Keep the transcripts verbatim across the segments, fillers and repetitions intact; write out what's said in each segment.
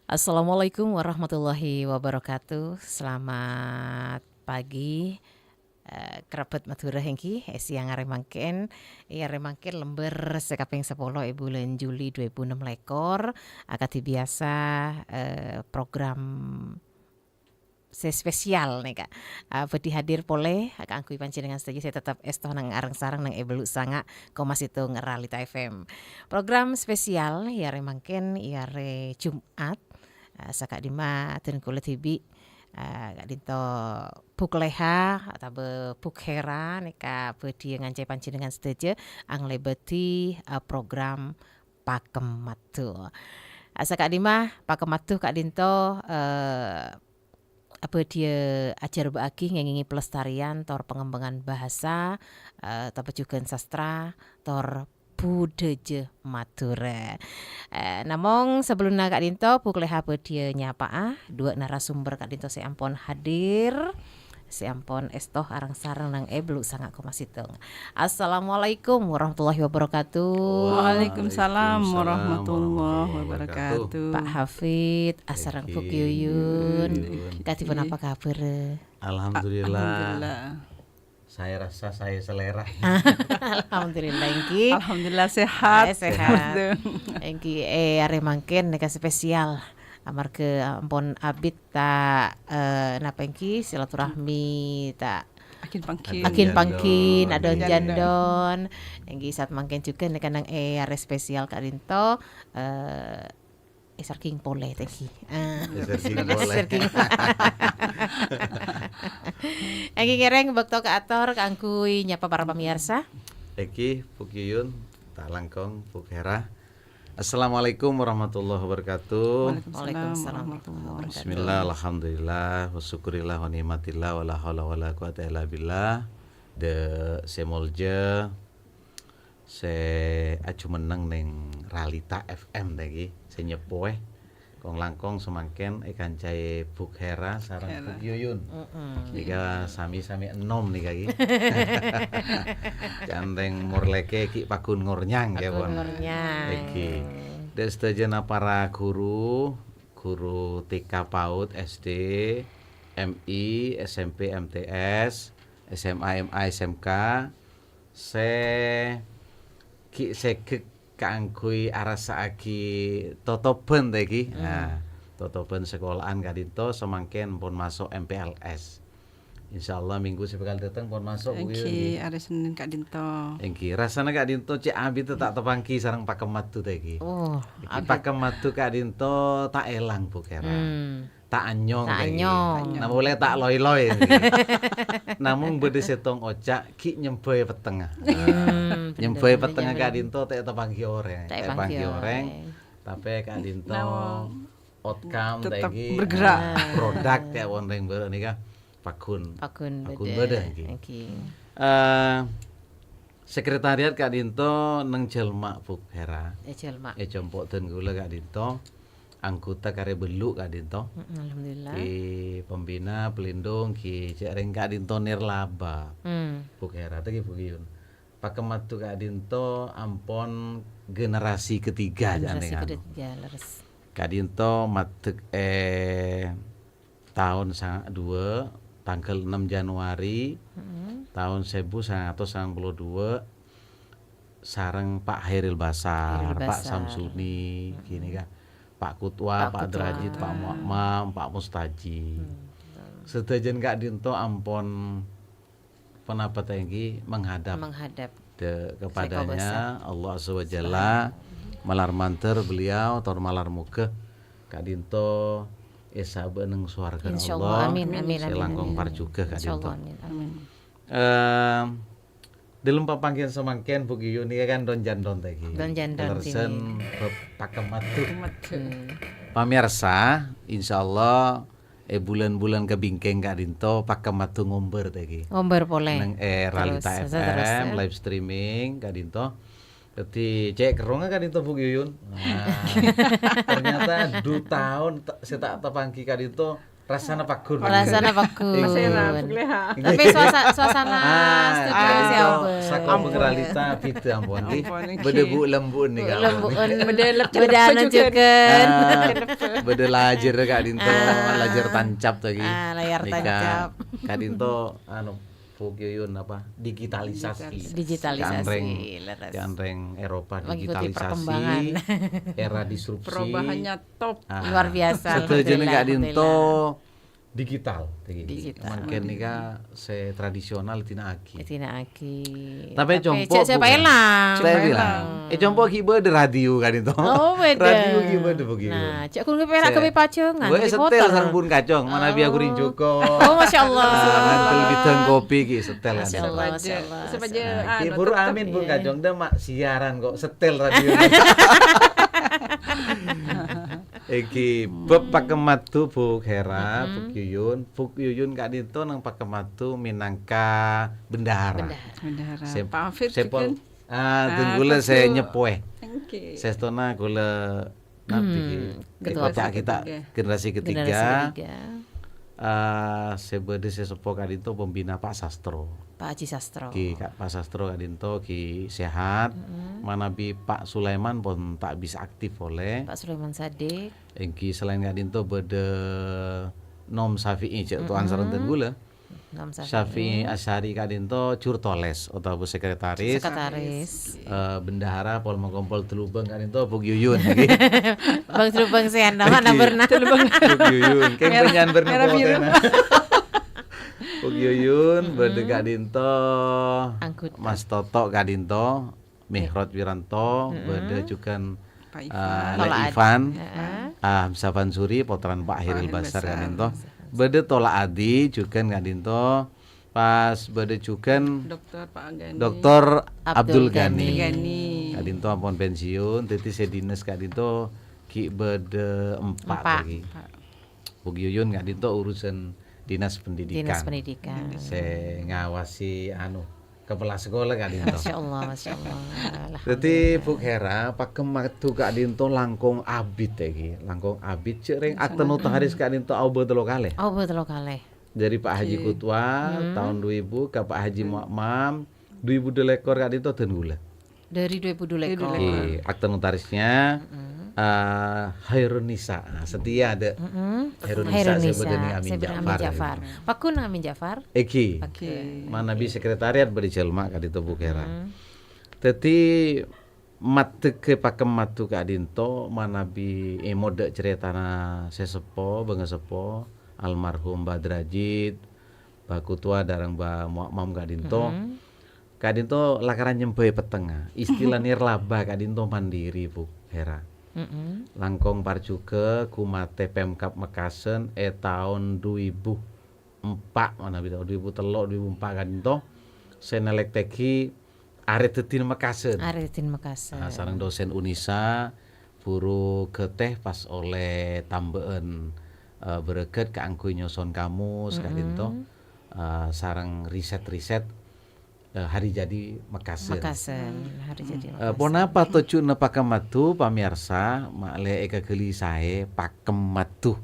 Assalamualaikum warahmatullahi wabarakatuh. Selamat pagi, eh, kerabat Madhurâ èngghi, è sèyang arè mangkèn. È arè mangkèn lembâr sè kapèng sapolo è bulân Juli dua èbu ennem lèkor. Akadhi biyasa, eh, program sè spesial nèka, eh, bhâdhi hadir polè kaangghuy panjhennengngan sadhâjâ sè tetep èsto neng areng-sareng neng è Bellu' Sanga' koma sèttong Realita F M. Program spesial è arè mangkèn, è arè Jum'at, eh, saka'dimma dhân kaulâ dhibi', eh, ka'dinto Bu' Kleha otabâ Bu' Hera nèka bhâdhiyâ ngancè' panjhennengngan sadhâjâ anglèbâdhi, eh, program Pakemmadhu. Eh, saka'dimma Pakemmadhu ka'dinto, eh, abhâdhiyâ ajhârbâ'âghi ngèngèngè pelestarian tor pengembangan bahasa, eh, otabâ jhughân sastra tor budhâjâ Madhurâ. Eh, namong sabellunna ka'dinto Bu' Kleha bhâdhiyâ nyapa'a duwâ' narasumber ka'dinto sè ampon hadir, sè ampon èsto areng-sareng neng è Bellu' Sanga' koma sèttong. Assalamualaikum warahmatullahi wabarakatuh. Waalaikumsalam warahmatullahi wabarakatuh. Pak Hafid, asareng Bu' Yuyun. Kadhi ponapa kabhârrâ? Alhamdulillah. Alhamdulillah. Saya rasa saya selera. Alhamdulillah, èngghi. Alhamdulillah, sehat. Eh, sehat. Èngghi, eh, arè mangkèn nèka spesial. Amarghâ ampon abit ta', eh, napa èngghi, silaturahmi ta' Aghin-pangghin. Aghin-pangghin, adhân-jandhân. Èngghi, saat mangkèn jhughân nèka neng è arè spesial ka'dinto, eh, èsarghing polè, tèngghi. Eh, èsarghing polè. Èsarghing. Èngghi, ngèrèng bâkto kaator kaangghuy nyapa para pamèyarsa. Èngghi, Bu' Yuyun, ta' langkong, Bu' Hera. Assalamualaikum warahmatullahi wabarakatuh. Waalaikumsalam warahmatullahi wabarakatuh. Bismillah, alhamdulillah, wa syukurillah, wa ni'matillah, wa la haula wa la quwata illa billah. Dâ' sè molja, sè ajhumenneng neng Realita F M nèka, sè nyepowè. Kong-langkong samangkèn èkancaè Bu' Hera sareng Bu' Yuyun. Mm-mm. Nèka sami-sami ennom nèka, ghi. Cantèng morlèkè ghi' paggun ngornyang, ghi, paggun pon. Ngornyang. Èngghi. Dâ' sadhâjâna para ghuru, ghuru T K PAUD, S D, M I, S M P, M T S, S M A, M A, S M K, sè ghi' sèghek kaangghuy arassa'aghi totobhân, tèngghi. Hmm. Nah, totobhân sakola'an ka'dinto samangkèn pon maso' M P L S. Insyaallah minggu sè bhâkal dâteng pon maso', Bu' Yuyun, èngghi, ghi. Arè Sennèn ka'dinto. Èngghi, rassana ka'dinto cè' abit ta' tapangghi sareng Pakemmadhu, tèngghi. Oh, èngghi, abit. Pakemmadhu ka'dinto ta' èlang, Bu' Hera. Hmm. Ta' anyong, ta' anyong. Namong polè ta' loy-loy. Namong bâdâ sèttong oca' ghi' nyembhâi pettengnga. Hmm, nyembhâi pettengnga ka'dinto ta' ètapangghi orèng. Ta' èpangghi orèng. Tapè ka'dinto outcome, tetep tèngghi, bergerak. Produk ka'dinto orèng bârâ' nèka paggun. Paggun bâdâ. Paggun bâdâ, èngghi. Èngghi. Eh, Sekretariat ka'dinto neng Jalma', Bu' Hera. Eh, Jalma'. È compo' dân kaulâ ka'dinto, anggota karè Bellu' ka'dinto. Mm-mm, alhamdulillah. Ghi pembina, pelindung, ghi cè' rèng ka'dinto nirlaba. Hmm. Bu' Hera, tèngghi, Bu' Yuyun. Pakemmadhu ka'dinto ampon generasi ketiga, generasi ketiga, leres. Ka'dinto maddhek è taon sanga' duwâ', tangghâl ennem Januari, mm-mm, taon sèbu sangang atos sangang polo duwâ', sareng Pak Hairil Basar, Hairil Basar. Pak Samsuni, mm-mm, ghânèka, Pak Kutwa, Pak Kutwa. Pak Derajit, Pak Muammam, Pak Mustaji. Hmm, betul. Sadhâjâna ka'dinto ampon ponapa tèngghi menghadap. Menghadap. De-, kepadanya Allah Azza wa Jalla, malar mandhâr beliau, tor malar moghâ ka'dinto èsabâ' neng sowarghâna Allah. Insyaallah. Amin, amin, amin, amin. Sè langkong parjhughâ ka'dinto. Insyaallah, amin, amin. Em, dâlem papangghi'ân samangkèn, Bu' Yuyun, nèka kan dhân-jandhân tèngghi. Dhân-jandhân, kaleresan bab pakemmadhu. Pakemmadhu. Hmm. Pamèyarsa, insyaallah, è bulân-bulân kabingkèng ka'dinto, pakemmadhu ngombâr tèngghi. Ngombâr polè. Neng è Realita F M, terus, terus, ya, live streaming ka'dinto. Dhâddhi, cè' kerrongnga ka'dinto, Bu' Yuyun. Nah, ternyata du taon ta-, sè ta' tapangghi ka'dinto, Rassana paggun. Rassana paggun. Pasèra, Bu Leha. Tapè suasa-, suasana Ah, studio ah, sè ampon. Sakompon realita bhidhâ ampon, ngghi. Ampon, ngghi. Bâdâ bu'-lembu'en nèka. Bu'-lembu'en. Bâdâ lep-, bâdâ anu jhughân. Ah, bâdâ lajer ka'dinto, ah, lajer tancap lagi. Ah, layar tancap. Ka'dinto, anu, Bu Yuyun apa? Digitalisasi. Digitalisasi, leres. Ka'anrèng Eropa mengikuti digitalisasi, perkembangan. Era disrupsi. Perubahannya top. Ah, luar biasa, sadhâjâna alhamdulillah, ka'dinto digital, ngghi. Digital. Mangkèn nèka sè tradisional èdina'aghi. Èdina'aghi. Tapè compo', jhâ' sampè' èlang. Sampè' èlang. Eh, compo' ghi' bâdâ radio ka'dinto. Oh, bâdâ. Radio ghi' bâdâ, Bu Yuyun. Nah, jhâ' ghun pèra' ghâbây pajhângan, ghâbây setel, sareng bun kacong, manabi aku rinjuko. Oh, masyaallah. Ngantel bidang kopi ghi' setel, ka'dinto. Masyaallah, masyaallah. Nah, ghi' buru amin, bun kacong, dâ' ma' siaran kok setel radio. Èngghi, bab pakemmadhu, Bu Hera, Bu Yuyun. Bu Yuyun ka'dinto neng pakemmadhu mènangka bendahara. Bendahara. Sè-, Pak Hafid sè pol-, jhughân. Ah, ah, dhung kaulâ sè nyepowè. Èstona kaulâ nabi, hmm, ketua, ketua kita, generasi ketiga. Generasi ketiga. Ah, sè bâdâ sè seppo ka'dinto pembina Pak Sastro. Pak Haji Sastro. Ghi, Kak, Pak Sastro ka'dinto ghi sehat. Manabi Pak Sulaiman pon ta' bisa aktif polè. Pak Sulaiman Sadik. Èngghi, selain ka'dinto bâdâ Nom Syafi'i, cè' towan sareng dhung kaulâ. Nom Syafi'i. Syafi'i Asy'ari ka'dinto jurtoles otabâ sekretaris. Sekretaris. Eh, bendahara pol makompol Telubang ka'dinto Bu Yuyun, ngghi. Bang Telubang sè ana, mana pernah? Telubang. Bu Yuyun, kèng merah, panjhennengan merah biru. Putih, nah. Bu Yuyun, bâdâ ka'dinto anggota. Mas Toto ka'dinto, Mihraj Wiranto, bâdâ jhughân, Pak Ivan. Eh, Lek Ivan. Heeh. Ah, Hamzah Fansuri, potran Pak Hairil Basar ka'dinto. Bâdâ Tola Adi jhughân ka'dinto. Pas bâdâ jhughân Doktor Pak Gani. Doktor Abdul Abdul Gani. Gani. Ka'dinto ampon pensiun, dhâddhi sè dinas ka'dinto ghi' bâdâ empa' lagi. Empa'. Bu Yuyun ka'dinto urusan dinas pendidikan. Dinas pendidikan. Sè ngawasi, anu, kepala sekolah ka'dinto. Masyaallah, masyaallah. Dhâddhi, Bu Hera, pakemmadhu ka'dinto langkong abit, èngghi. Langkong abit, cè' rèng akte notaris ka'dinto aobâ tello kalè. Aobâ tello kalè. Dâri Pak Haji Kutwa, taon dua ribu, ka Pak Haji Mu'mam, dua ribu dua puluh ka'dinto dhun kaulâ. Dâri dua ribu dua puluh. Oke, akte notarisnya, eh, Hairunisa. Nah, setia ada Hairunisa, Hairunisa, sè bâdâ neng Amin Ja'far. Paggun Amin Ja'far. Èngghi. Oke. Manabi sekretariat bâdâ jhâlma ka'dinto Bu Hera. Dhâddhi, maddhâ pakemmadhu ka'dinto manabi èmodhâ' carètana sè seppo, bângaseppo, almarhum Badrajit, Ba Kutwa dâreng Ba Mu'mam ka'dinto. Ka'dinto lakaran nyembâi pettengnga. Istilah nirlaba ka'dinto mandiri, Bu Hera. Langkong parjhughâ ghumatè Pemkab Mekasen è taon dua ribu empat, manabi taon dua ribu tello', dua ribu empat ka'dinto. Sè nalèktèghi arè dhâddhina Mekasen. Arè dhâddhina Mekasen. Ah, sareng dosen Unisa, buru ghâtè pas ollè tambâ'ân, eh, bârâghât kaangghuy nyoson kamus ka'dinto. Eh, sareng riset-riset, eh, hari jadi Mekasen. Mekasen, hari jadi Mekasen. Eh, ponapa tojjhuna pakemmadhu, pamèyarsa, ma'lè èkaghâli saè, pakemmadhu.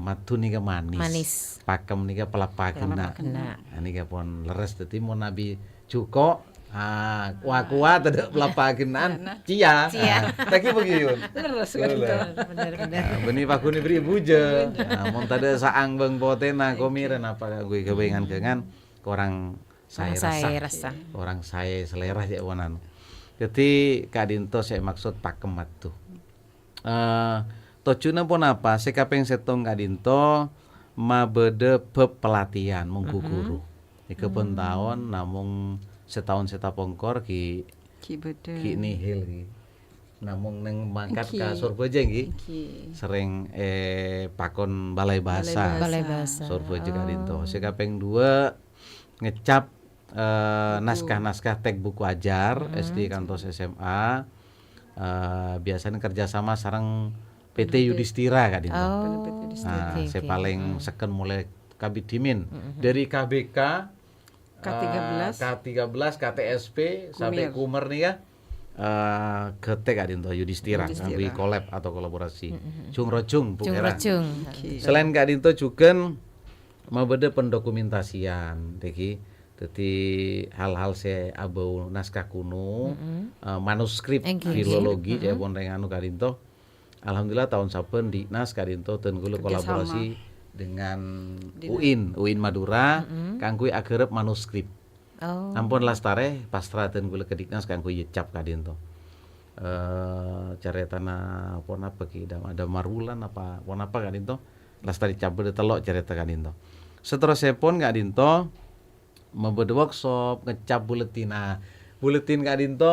Madhu nèka manis. Manis. Pakem nèka palappa ghenna'. Palappa ghenna'. Nah, nèka pon lerres, dhâddhi mon nabi jhuko', ah, wa-kowa tadâ' palappa ghenna'an, cia. Cia. Ah, ta' ghi' Bu Yuyun. Lerres, bener, bener. Nah, bânnè paggun èberri' bujâ. Nah, mon tadâ' saang bâng potèna, komèrè napa kaangghuy ghâbây ngan-ghângan, korang saè rasa. Korang saè rasa. Korang saè selera, cè' ponan. Dhâddhi, ka'dinto sè maksud pakemmadhu. Eh, tojjhuna ponapa? Sè kapèng sèttong ka'dinto mabâdâ bab pelatihan mongghu ghuru. Nèka pon taon namong sataon sè tapongkor ghi' ghi' nihil ghi'. Namong neng mangkat ka Sorbhâjâ ghi'. Serrèng, eh, pakon Balai Bahasa. Balai Bahasa. Sorbhâjâ ka'dinto. Sè kapèng dua ngecap, eh, naskah-naskah teks buku ajar, S D kantos S M A. Eh, biasanya kerjasama sareng P T Yudhistira ka'dinto. Oh. Nah, sè palèng seken molaè kabit dhimèn. Dâri K B K, K tiga belas. Eh, K tiga belas, K T S P, sampè' Kumer nèka. eh, Gete ka'dhinto, Yudhistira, Yudhistira. Ngangghuy collab atau kolaborasi. Mm-mm. Jung-rojung, Bu Hera. Jung-rojung. Oke. Selain ka'dhinto jhughân mabâdâ pendokumentasian, dhâggi'. Dhâddhi hal-hal sè abâu naskah kuno, Mm-mm. eh, manuskrip Engghi. Filologi, Mm-mm. ca'èpon rèng anu ka'dhinto. Alhamdulillah, taon sabbhân Diknas ka'dhinto dân kaulâ Kerjasama. kolaborasi dengan Dinas. UIN, UIN Madura, Mm-mm. kaangghuy aghârep manuskrip. Oh. Ampon lastarè, pasra dân kaulâ ka Diknas kaangghuy ècap ka'dhinto. Eh, carètana ponapa ghi', Dam-, Damar Wulan apa ponapa ka'dhinto? Lastarè ècap bâdâ tello' carèta ka'dhinto. Saterrossèpon ka'dhinto, mabâdâ workshop, ngecap buletin. Nah, buletin ka'dhinto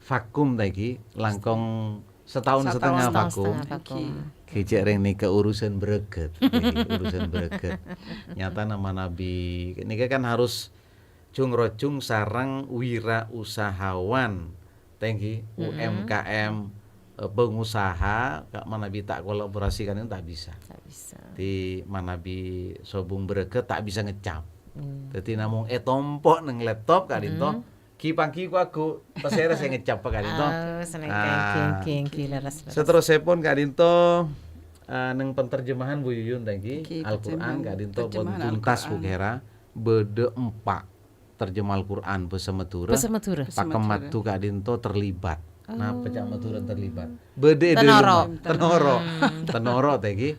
vakum ta' ghi', langkong sataon Sataon. satengah Sataon vakum. satengah vakum. Ghi' cè' rèng nèka urusan bârâgât, ghi, urusan bârâgât. Nyatana manabi nèka kan harus jung-rojung sareng wirausahawan, ta' ghi, Mm-mm. UMKM, eh, pengusaha, ka-, manabi ta' kolaborasi kan ta' bisa. Ta' bisa. Di manabi sobung bârâgât ta' bisa ngecap. Hmm. Dhâddhi namong ètompo' neng laptop ka'dhinto, Mm-mm. ghi-pangghi ku aku, terserah sè ngecap ka'dhinto. Oh, seneng Ah. ghi-, ghi-, ghi-, leres, leres. Saterrossèpon ka'dhinto, eh, neng penterjemahan Bu Yuyun ta' ghi, Oke, Al-Qur'an terjemahan, ka'dhinto pon terjemahan tuntas Bu Al-Qur'an. Hera, bâdâ empa' terjemah Al-Qur'an bhâsa Madhurâ. Bhâsa Madhurâ. Bhâsa Madhurâ. Pakemmadhu ka'dhinto terlibat. Napa ca' Madhurâ terlibat? Bâdâ è Tenoro. dâlem. Tenoro. Hmm. Tenoro ta' ghi.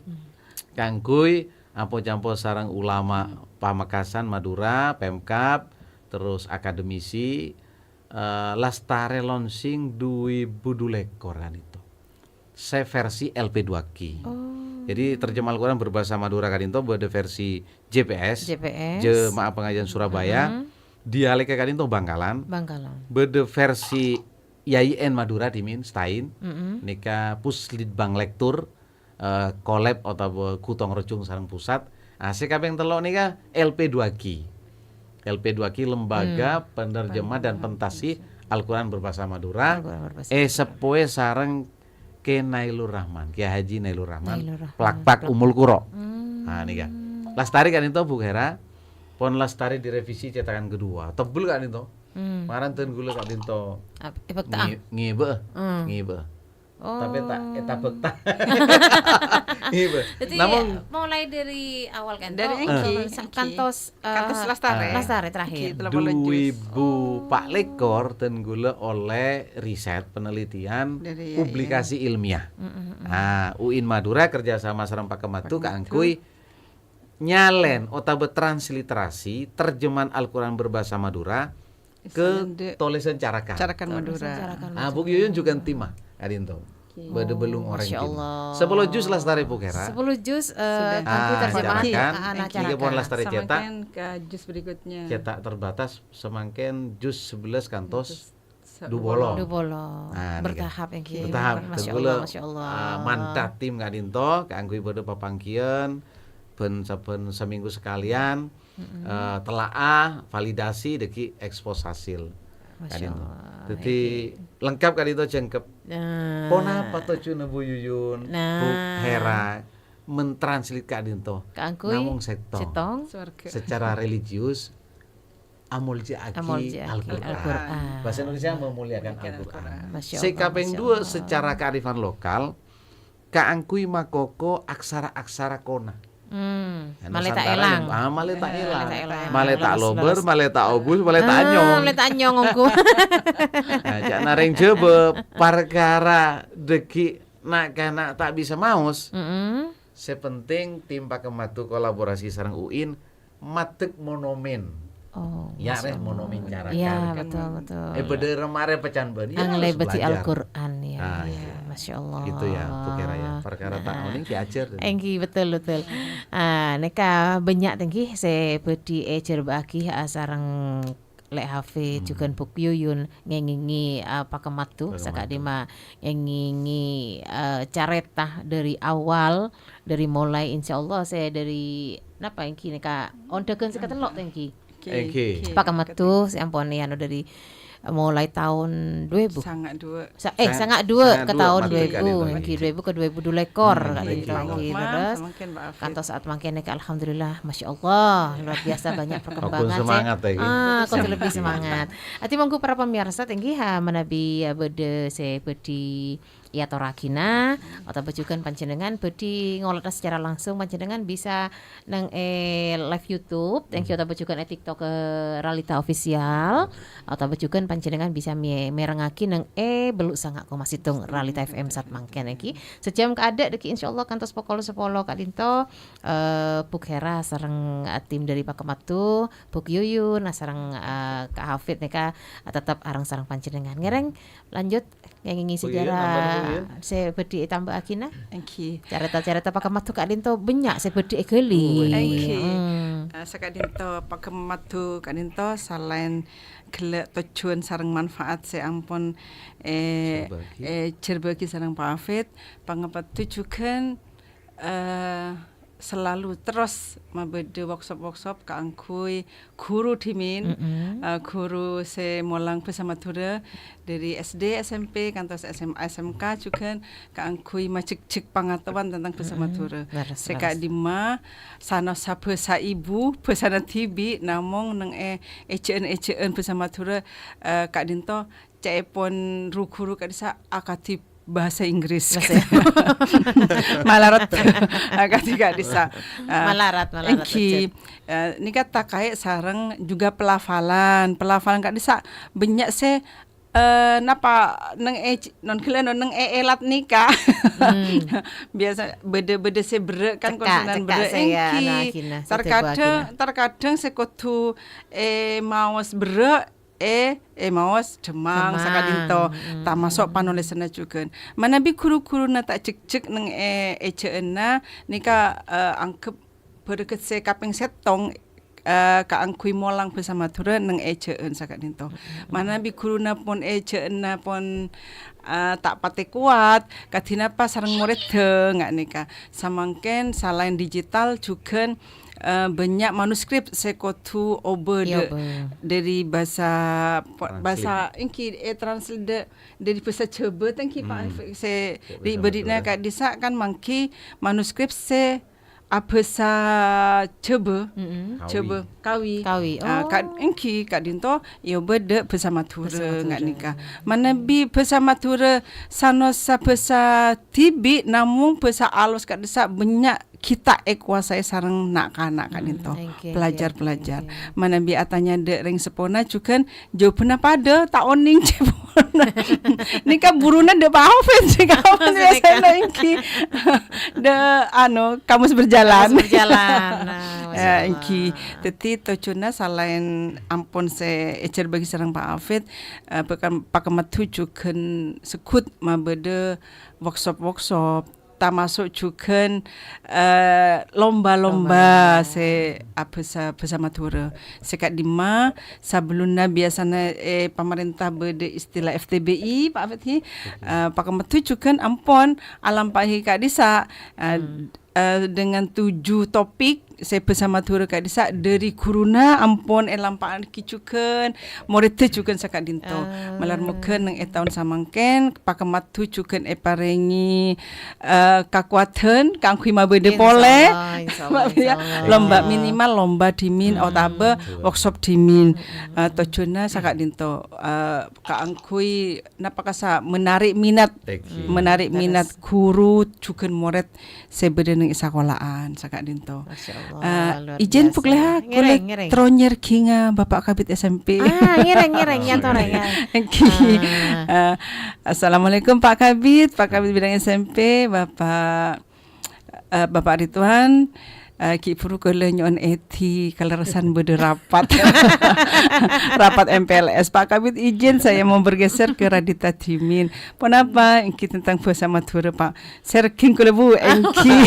Kaangghuy apo-campo sareng ulama Pamekasan Madhurâ, Pemkab, terus akademisi, eh, lastarè launching dhu èbu dhu lèkor ka'dhinto. Sè versi L P dua Q. Oh. Jadi, terjemah Al-Qur'an berbahasa Madura ka'dhinto bâdâ versi J P S, J P S. Jemaah Pengajian Surabaya, Mm-hmm. dialèk ka'dhinto Bangkalan. Bangkalan. Bâdâ versi Y I N Madura dhimèn, Stain. Mm-hmm. Nèka Puslitbang Lektur, eh, collab otabâ ghu tong-rojhung sareng pusat. Ah, sè kapèng tello' nèka L P dua Q. L P dua Q, Lembaga Hmm. Penerjemah dan Penerjemah. Pentasih Al-Qur'an Berbahasa Madura. Al-Qur'an Berbahasa Madura. Èseppowè sareng Kè Nailur Rahman, Kiai Haji Nailur Rahman, Nailur Rahman. Plakpak Plak- Ummul Qura. Hmm. Nah, nèka. Lastarè ka'dhinto, Bu Hera. Pon lastarè direvisi cetakan kedua. Tebel ka'dhinto. Hmm. Marèn dân ghulâ ka'dhinto. Ap-, èbhâkta. Ngi-, ngibâ. Hmm. Ngibâ. Oh. Tapè ta', eh, tabhâkta. Ngibâ. Jadi, Namong mulai dari awal kan? Dari Oh, Enki, sa-, Enki. Kantos, eh, Kantos lastarè. Lastarè terakhir. Iki, telepon lanjut. Dhu èbu pa' lèkor dân ghulâ ollè riset penelitian Dari, ya, publikasi ya. ilmiah. Mm, mm, mm. Ah, U I N Madura kerjasama sareng Pakemmadhu Pakemmadhu. kaangghuy nyalèn otabâ transliterasi terjemahan Al-Qur'an berbahasa Madura ke Istilahnya tolèsan carakan. Carakan Madura. Tolèsan carakan Ah, Madura. Bu Yuyun jhughân tim, ah, ka'dhinto. Oke. Bâdâ Oh, bellung orèng Masya tim. Allah. Sepuluh juz lastarè, Bu Hera. Sepuluh juz, eh, Sudah. kaangghuy Ah, terjemahan. carakan. Ah, ah, nah, Iki carakan. pon lastarè Sama cètak. kan ke juz berikutnya. Cètak terbatas samangkèn juz sebelas kantos Terus se-, dhu polo. Dhu polo. Nah, nèka. Bertahap, Enki. Bertahap. Masya Dhu polo. Allah, Masya Allah. Ah, mantap tim ka'dhinto, kaangghuy bâdâ papangghiyân, bân sabbhân samènggu sakalèyan. Mm-mm. Eh, telaah, validasi, dâgghi' ekspos hasil. Masya Kan itu. Allah, Jadi, iki. lengkap ka'dhinto jhângkep. Nah. Ponapa tojjhuwânna Bu Yuyun, Nah. Bu Hera, mentranslate ka'dhinto? Kaangghuy Namong sèttong. sèttong. Swarga. Secara religius, amolja'aghi Amolja'aghi Al-Qur'an. Al-Qur'an. Bahasa Indonesia memuliakan Memuliakan Al-Qur'an. Al-Qur'an. Masya Sè Allah, kapèng Masya dua, Allah. secara kearifan lokal, kaangghuy makoko aksara-aksara Kona. Hmm, Anu malè ta' Santara èlang. yang, ah, malè ta' Malè èlang. ta' èlang. Malè ta' Leres, lobâr, leres. malè ta' obus, malè ta' Ah, anyong. malè ta' anyong, ongghu. Nah, ca'na rèng Jhâbâ, parkara dâgghi' na'-kana' ta' bisa maos. Mm-mm. Sè penting, tim Pakemmadhu kolaborasi sareng U I N, maddhek monumen. Oh, Ya, Masya rèh, Allah. monumen carakan. Iya, betul, betul. Eh, bâdâ remma rèh pecan bân. Iya, Ang harus lebet di belajar. Al-Qur'an, ya, Ah, ya. iya. Masya Allah. Gitu ya, Bu Kera ya. Perkara tak Nah. oning diajar. Engghi, betul, betul. Ah, nèka bânnya' ta' engghi sè bhâdhi èjhârbâ'âghi, ah, sareng Lè' Hafid, Hmm. jhughân Bu Yuyun, ngèngèngè, ah, Pakemmadhu, Pakemmadhu. sakadhimma ngèngèngè, ah, carèta dâri awal, dâri molaè, insyaallah, sè dâri Napa ènggi nèka ondhâghân sè katello' ta' ènggi? Ènggi. Ènggi. Pakemmadhu sè ampon èano dâri mulai taon dua ribu. Sanga' dua. Sa-, eh, Sanga', sanga' dua sanga' ke dua, taon mati dua ribu, kali, nggih, dua ribu ke dua ribu dua lekor, hmm, Kak Dinto, nggih. Pak nggih, Muhammad, terus sama mungkin Pak Hafid. Kantos saat mangkene, Kak, alhamdulillah, masya Allah, luar biasa banyak perkembangan. Kok semangat, ya, iki? Ah, kok lebih semangat. Ati monggo para pemirsa, thank you, ha, manabi, ya, bede se bedi eyatoragina, otabâ jhughân panjhennengngan bhâdhi ngolèdhâ secara langsung, panjhennengngan bisa neng è live YouTube, thank you, otabâ jhughân è TikTok, eh, Ralita Official, otabâ jhughân panjhennengngan bisa mè-, mèrengngaghi neng è bellu' sanga' koma sèttong Ralita F M saat mangkèn èngghi. Sajhâm kaadâ' dhâggi' insyaallah kantos pokol sapolo ka'dinto, eh, Bu Khera sareng, eh, tim dari Pakemadhu, Bu Yuyun, nah, sareng, eh, Kak Hafid nèka, eh, tetep areng sareng panjhennengngan. Ngèrèng lanjut ngèngèngi Oh, iya, sejarah nambah, Bu, iya. Sè bhâdhi ètambâ'âghi, nah. Èngghi. Carèta-carèta Pakemadhu ka'dinto bânnya' sè bhâdhi èghâli. Oh, iya. Èngghi. Hmm. Eh, saka'dinto Pakemadhu ka'dinto salaèn ghellâ' tojjhuwân sareng manfaat sè ampon, eh, Jhârbâ'âghi. Eh, jhârbâ'âghi sareng Pak Hafid, Pakemadhu jhughân, eh, selalu terros mabâdâ workshop-workshop kaangghuy ghuru dhimèn, Mm-mm. eh, ghuru sè molang bhâsa Madhurâ dhâri S D, S M P, kantos S M A, S M K jhughân kaangghuy majhekjhek pangataowan tentang bhâsa Mm-mm. Madhurâ. Leres, sè leres. Ka'dimma sanaossa bhâsa ibu, bhâsana dhibi', namong neng è-, èjhâ'ân-èjhâ'ân bhâsa Madhurâ, eh, ka'dinto ca'èpon ru-ghuru ka'dissa' akadhi bhâsa Inggris. Bhâsa Malarat. Akadhi ka'dissa'. Eh, Malarat, malarat, èngghi, betul. Eh, nèka terkait sareng juga pelafalan. Pelafalan ka'dissa' bânnya' sè, eh, napa neng è-, non ghellâ' non neng è-, èlat nèka. Hmm. Biasa bâdâ-bâdâ sè berrâ' kan, cekka', konsonan cekka' berrâ' sè ya, èngghi. Anu, aghina, sè Terkadang, tebak aghina. Terkadang sè kodhu, eh, maos berrâ', eh, eh, maos dhemmang Dhemmang. Saka'dinto, mm. Tamaso' panolèsanna jhughân. Manabi ghuru-ghuruna ta' jhekjhek neng è-, èjhâ'ânna, nèka, eh, angghep bhârâghât sè kapèng sèttong, eh, kaangghuy molang bhâsa Madhurâ neng èjhâ'ân saka'dinto. Mm. Manabi ghuruna pon èjhâ'ânna pon, eh, ta' patè kowat, kadhi napa sareng morèddhâ nga' nèka. Samangkèn salaèn digital jhughân, eh, bânnya' manuskrip sè kodhu obâ Iya, dâ-, obâ. Dâri bhâsa, po-, Translate. Bhâsa èngghi, eh, translate dâ-, dâri bhâsa Jhâbâ, tèngghi, Pak, Hmm. sè Bhâsa ri-, bâdhina Madhurâ. Ka'dissa' kan mangghi manuskrip sè abhâsa Jhâbâ. Mm-mm. Kawi. Jhâbâ, Kawi. Kawi, Ah, oh. Ka-, èngghi, ka'dinto, ya, obâ dâ' bhâsa Madhurâ, Bhâsa Madhurâ. Nga' nèka. Manabi bhâsa Madhurâ sanaossa bhâsa dhibi', namong bhâsa alos ka'dissa' bânnya' ghi' ta' èkowasaè sareng na'-kana' ka'dinto, Mm, èngghi, èngghi, pelajar-pelajar. Èngghi. Manabi atanya dâ' rèng seppona jhughân jhâwâbbhânna padâ, ta' onèng jhâwâbbhânna. Nèka buruna dâ' Pak Hafid, sè kamus Maksudnya biasana kan? Èngghi. Dâ', anu, kamus berjalan. Kamus berjalan. Nah, masya Ya, Allah. Èngghi. Dâddhi, tojjhuna salaèn ampon sè èjhârbâ'âghi sareng Pak Hafid, eh, Pakam-, Pakemadhu jhughân segghut mabâdâ workshop-workshop, tamaso' jhughân, eh, lomba-lomba Lomba. Sè abhâsa, bhâsa Madhurâ. Sè ka'dimma, sabellunna biasana, eh, pamarènta bâdâ istilah F T B I, Pak Fethi, eh, Pakemadhu jhughân ampon alampa'aghi ka'dissa', eh, Hmm. eh, dengan tujuh topik sè bhâsa Madhurâ ka'dissa' dâri ghuruna ampon èlampa'aghi jhughân, morèddhâ jhughân saka'dinto. Ah. Malar moghâ neng è taon samangkèn, Pakemadhu jhughân èparèngè, eh, kakowadhân kaangghuy mabâdâ Insya polè. Allah, insya Allah, Mbak Fia, insya Allah. Lomba minimal, lomba dhimèn, Hmm. otabâ workshop dhimèn. Hmm. Eh, tojjhuna saka'dinto, eh, kaangghuy napa kasa menarik minat, Èngghi. Menarik Terus. Minat ghuru jhughân morèd sè bâdâ neng sakola'an, saka'dinto. Masya Allah, Eh, luar izin biasa. Pokoknya Ngèrèng, kulè ngèrèng. Terro nyèrghinga Bapak Kabid S M P. Ah, ngèrèng, ngèrèng, Oh, nyator, ngèrèng. Ya. Èngghi. Ah. Eh, assalamualaikum Pak Kabid, Pak Kabid bidang S M P, Bapak, eh, Bapak Ridwan, eh, ghi' bhuru kaulâ nyo'on èdhi kalerressan bâdâ rapat. Rapat M P L S. Pak Kabid izin saya mau bergeser ke Radita Dhimèn. Ponapa? Èngghi tentang bhâsa Madhurâ, Pak. Sèrgèng kaulâ, Bu, èngghi.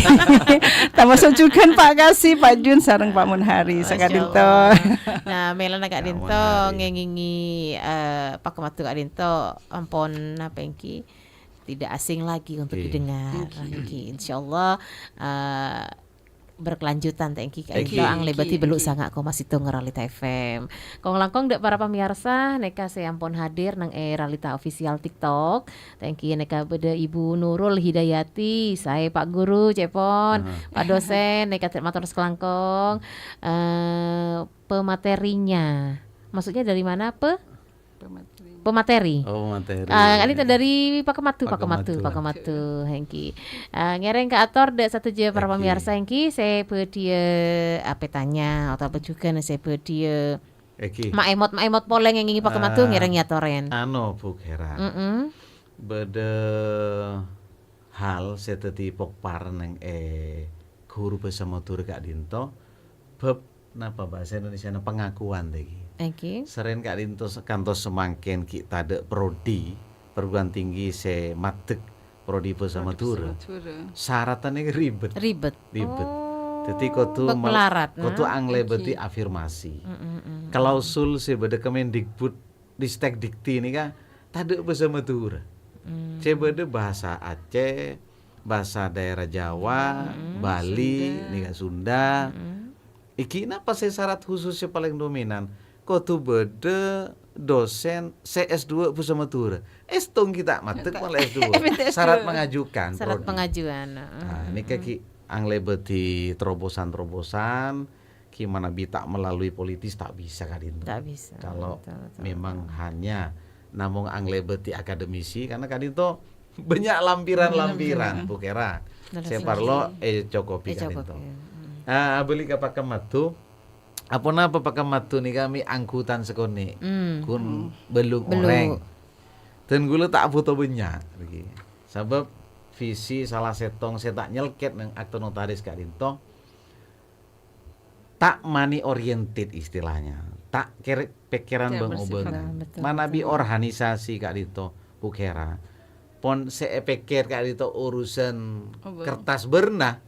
Tamaso' jhughân Pak Kasi, Pak Jun, sareng Pak Munhari. Masya Saka'dinto. Allah. Nah, mèlana Pak ka'dinto Munhari. Ngèngèngè, eh, Pakemadhu ka'dinto ampon napa èngghi? Tidak asing lagi untuk Oke. Didengar. Èngghi. Èngghi, insyaallah, eh, berkelanjutan, thank you, Kak Egi. Ito, ang lebati Egi, belu Egi. Sanga koma situ ngeralita F M. Kong langkong dek para pemirsa, neka saya ampun hadir nang e Ralita Official TikTok. Thank you, neka beda Ibu Nurul Hidayati, saya Pak Guru, Cepon, Aha. Pak Dosen, neka terima terus kelangkong. Eh, pematerinya. Maksudnya dari mana, pe? Pemateri. Pemateri. Oh, pemateri. Ah, kali itu dari Pak Kematu, Pak Pak Kematu, Kematu. Pak Kematu, Hengki. Ah, ngereng ke ator dek satu je para Hengki. Pemirsa Hengki, saya bedia apa tanya atau apa juga nih saya bedia Hengki. Mak emot, mak emot poleng yang ingin Pak Kematu Ah, ngereng ya toren. Ano, Bu Hera. Mm-mm. Beda hal saya tadi pokpar neng eh guru bersama tur Kak Dinto. Bab napa bahasa Indonesia pengakuan tadi. Oke. Seren Kak Dinto se-, kantos semangken ki tadek prodi perguruan tinggi se madeg prodi basa Prodi Madura. Basa Madura. Syaratane ribet. Ribet. Ribet. Oh, Dadi kodu bak mal-, melarat, kodu nah. Anglebeti Oke. Afirmasi. Mm, mm, mm, mm. Klausul se beda Kemendikbud Ristek Dikti nika tadek basa Madura. Mm. Se beda bahasa Aceh, bahasa daerah Jawa, Mm, Bali, Sunda. Nika Sunda. Mm. Iki napa sih syarat khusus yang paling dominan? Kodu beda dosen C S dua basa Madura. Estung kita matek malah S dua. Syarat mengajukan. Syarat prodi. Pengajuan, heeh. Nah, ini kaki angle bedi terobosan-terobosan, gimana bi tak melalui politis tak bisa kan itu. Tak bisa. Kalau betul, betul, memang betul. Hanya namung angle bedi akademisi, karena kan itu banyak lampiran-lampiran, Bu Kera. Saya parlo, eh, cukupi kan itu. Ah, beli ke Pak Kematu. Apa napa Pak Kematu nih kami angkutan sekoni? Hmm. Kun belum. Belum. Oreng. Dan gula tak butuh banyak lagi. Sebab visi salah setong saya tak nyelket neng akte notaris Kak Dinto. Tak money oriented istilahnya. Tak kere pikiran bang-obang. Nah, betul, manabi betul. Organisasi Kak Dinto, Bu Kera. Pon se epeker Kak Dinto urusan obong. Kertas berna.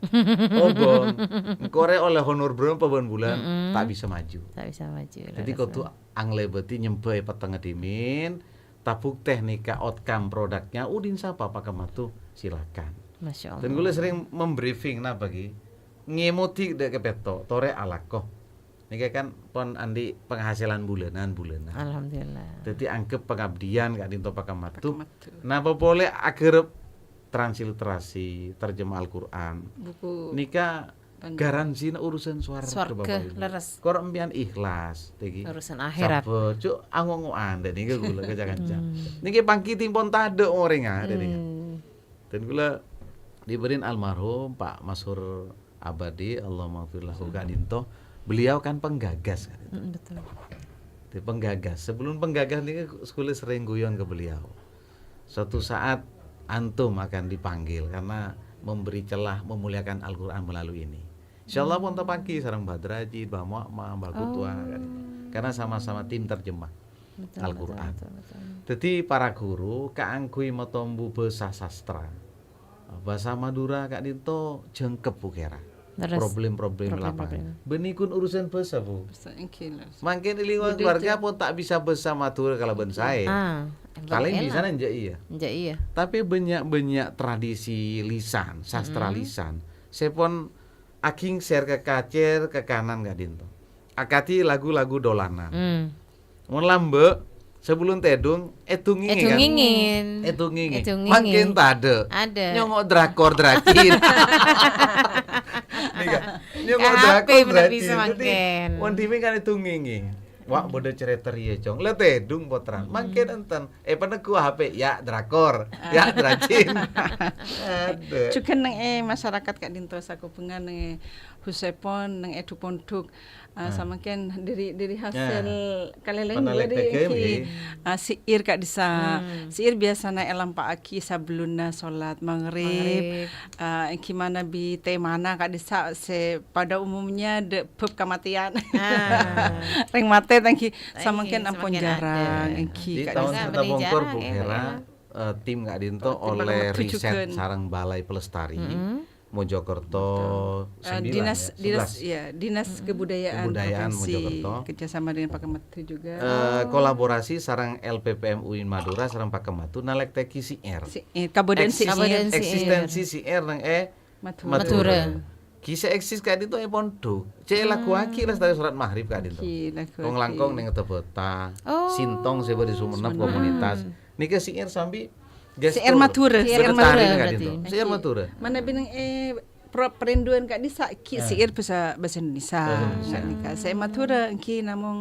Obong. Engkore oleh honor berapa ban bulan, mm-mm. Tak bisa maju. Tak bisa maju. Jadi kau tuh angle berarti nyembai petengah dimin, tabuk teknika outcome produknya, udin siapa Pak Kematu, silakan. Masya Allah. Dan gue sering membriefing napa ki? Ngemoti dek kepeto, tore alako. Niki kan pon andi penghasilan bulanan-bulanan. Alhamdulillah. Jadi anggap pengabdian Kak Dinto Pak Kematu. Pak Kematu. Napa boleh agerep transliterasi, terjemah Al-Quran. Buku. Nika Panjang. Garansina urusan swarga, Bapak Ibu. Leres. Kor empian ikhlas, tegi. Urusan akhirat. Sabar, cuk, angongoan dek niki gula kencang-kencang. Hmm. Niki pangki timpon tadek oreng ah, dek niki. Hmm. Dan gula diberin almarhum Pak Masur Abadi, Allahumma ghfir lahu, Kak Dinto. Beliau kan penggagas, Kak Dinto. Hmm, betul. Di penggagas. Sebelum penggagas niki sekali sering guyon ke beliau. Suatu saat antum akan dipanggil karena memberi celah memuliakan Al-Quran melalui ini. Insya Allah pun tepangki sareng Mbah Drajid, Mbah Mu'ma, Mbah Kutwa, kan. Karena sama-sama tim terjemah Al-Quran. Betul, betul, betul, betul. Jadi para guru kaanggui matombu basa sastra. Basa Madura Kak Dinto jengkep Bu Kera. Leres. Problem-problem lapangan. Problem-problem. Benikun urusan basa, Bu. Basa, enggih, leres. Mangkin di lingkungan keluarga pun tak bisa basa Madura kalaban saya. Ah, paling bisa nja iya. Nja iya. Tapi banyak-banyak tradisi lisan, sastra lisan. Saya pun aging share ke kacer, ke kanan Kak Dinto. Akadi lagu-lagu dolanan. Hmm. Mon lambe, sebelum tedung, edungingin kan? Edungingin. Edungingin. Edungingin. Mangkin tade. Ada. Nyongok drakor drakin. Nika. Nyongok drakor drakin. Jadi, mangkin. Mon dimi kan edungingin. Wak bodo cerita riye, Cong. Le tedung potran. Mangkin enten. Eh, penegu H P, ya drakor. Ya dracin. Ada. Juga neng, eh, masyarakat Kak Dinto Sakubengan, neng, eh, Husepon, neng, eh, Duponduk. Ah, samangken dari, dari hasil kaleleng juga di, ah, siir Kak Disa. Hmm. Siir biasanya elampa'agi sebelumnya sholat maghrib. Maghrib. Ah, gimana bi temana Kak Disa se pada umumnya de bab kematian. Ah. Reng mate tanggi samangken ampon jarang. Enggi Kak Disa. Di tahun kita bongkor, Bu Hera, eh, tim Kak Dinto oleh riset sareng Balai Pelestari. Mojokerto, eh, sembilan, dinas, ya, dinas, sebelas. Ya, dinas kebudayaan provinsi, Mojokerto. Kerjasama dengan Pak Menteri juga. Eh, kolaborasi sareng L P P M U I N Madura, sareng Pak Kematu, nalektegi siir. Siir, kabudayan siir. Eksistensi siir neng, eh, Madura. Madura. Ghi' sè èksis ka'dinto è pondhuk. Cè' èlagghuwaghi Hmm. lestari sorat maghrib ka'dinto. Ghi' lagghuwaghi. Kong-langkong neng Tebeta, Oh. Sintong sè bâdâ Sumenep Sumenep. Komunitas. Nèka syi'ir sambi gestur. Syi'ir Madhurâ, Syi'ir syi'ir Madhurâ Madhurâ berarti. ka'dinto. Syi'ir Madhurâ. Mana binèng, eh, pro-, perlindungan ka'dissa' ghi' Ah. syi'ir bhâsa, bhâsa Indonesia. Bhâsa Indonesia. Nah, nèka. Sè Madhurâ ènggi namong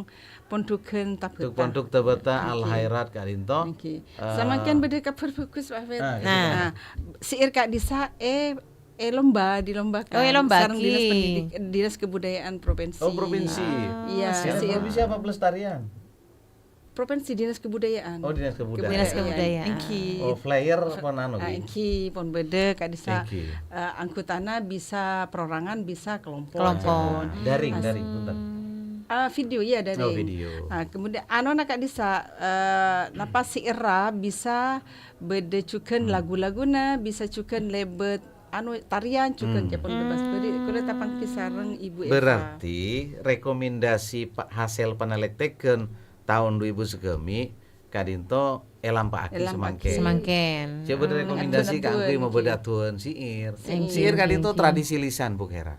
pondhughân Tebeta. Pondhuk Tebeta Ngghi. Al-Khairat ka'dinto. Ngghi. Eh, Samangkèn bâdâ kabhâr bhâghus, Pak Fer. Ah, Nah. Nah, syi'ir ka'dissa', eh, eh, lomba, dilombakan Oh, eh, lomba sareng Dinas ghi. Pendidik-, Dinas Kebudayaan Provinsi. Oh, provinsi. Ah. Iya, Dinas syi'ir. Provinsi apa pelestarian? Provinsi, Dinas Kebudayaan. Oh, Dinas Kebudayaan. Dinas Kebudayaan. Kebudayaan. Ngghi. Oh, flyer pon anu, Ah, ngghi? Ngghi, pon bâdâ ka'dissa', Ngghi. eh, anggotana bisa perorangan, bisa kelompok. Kelompok. Ah, daring, Pas daring, punten. Ah, video, ya, daring. Oh, video. Ah, kemudian, anu, na, ka'dissa', eh, napa syi'irra bisa bâdâ jhughân Hmm. lagu-laguna, bisa jhughân lèbât, anu, tarian jhughân Hmm. kèpon bebas. Bâri' kulâ tapangghi sareng Ibu Eva. Berarti rekomendasi pa-, hasil panalèktèghân taon du èbu sagâmè' ka'dinto èlampa'aghi Èlampa'aghi. Samangkèn. Samangkèn. Coba Hmm. rekomendasi Aduan-aduan kaangghuy mabâdâ ngghi. Aduan syi'ir. Syi'ir. Syi'ir ka'dinto Ngghi. tradisi lisan, Bu Hera.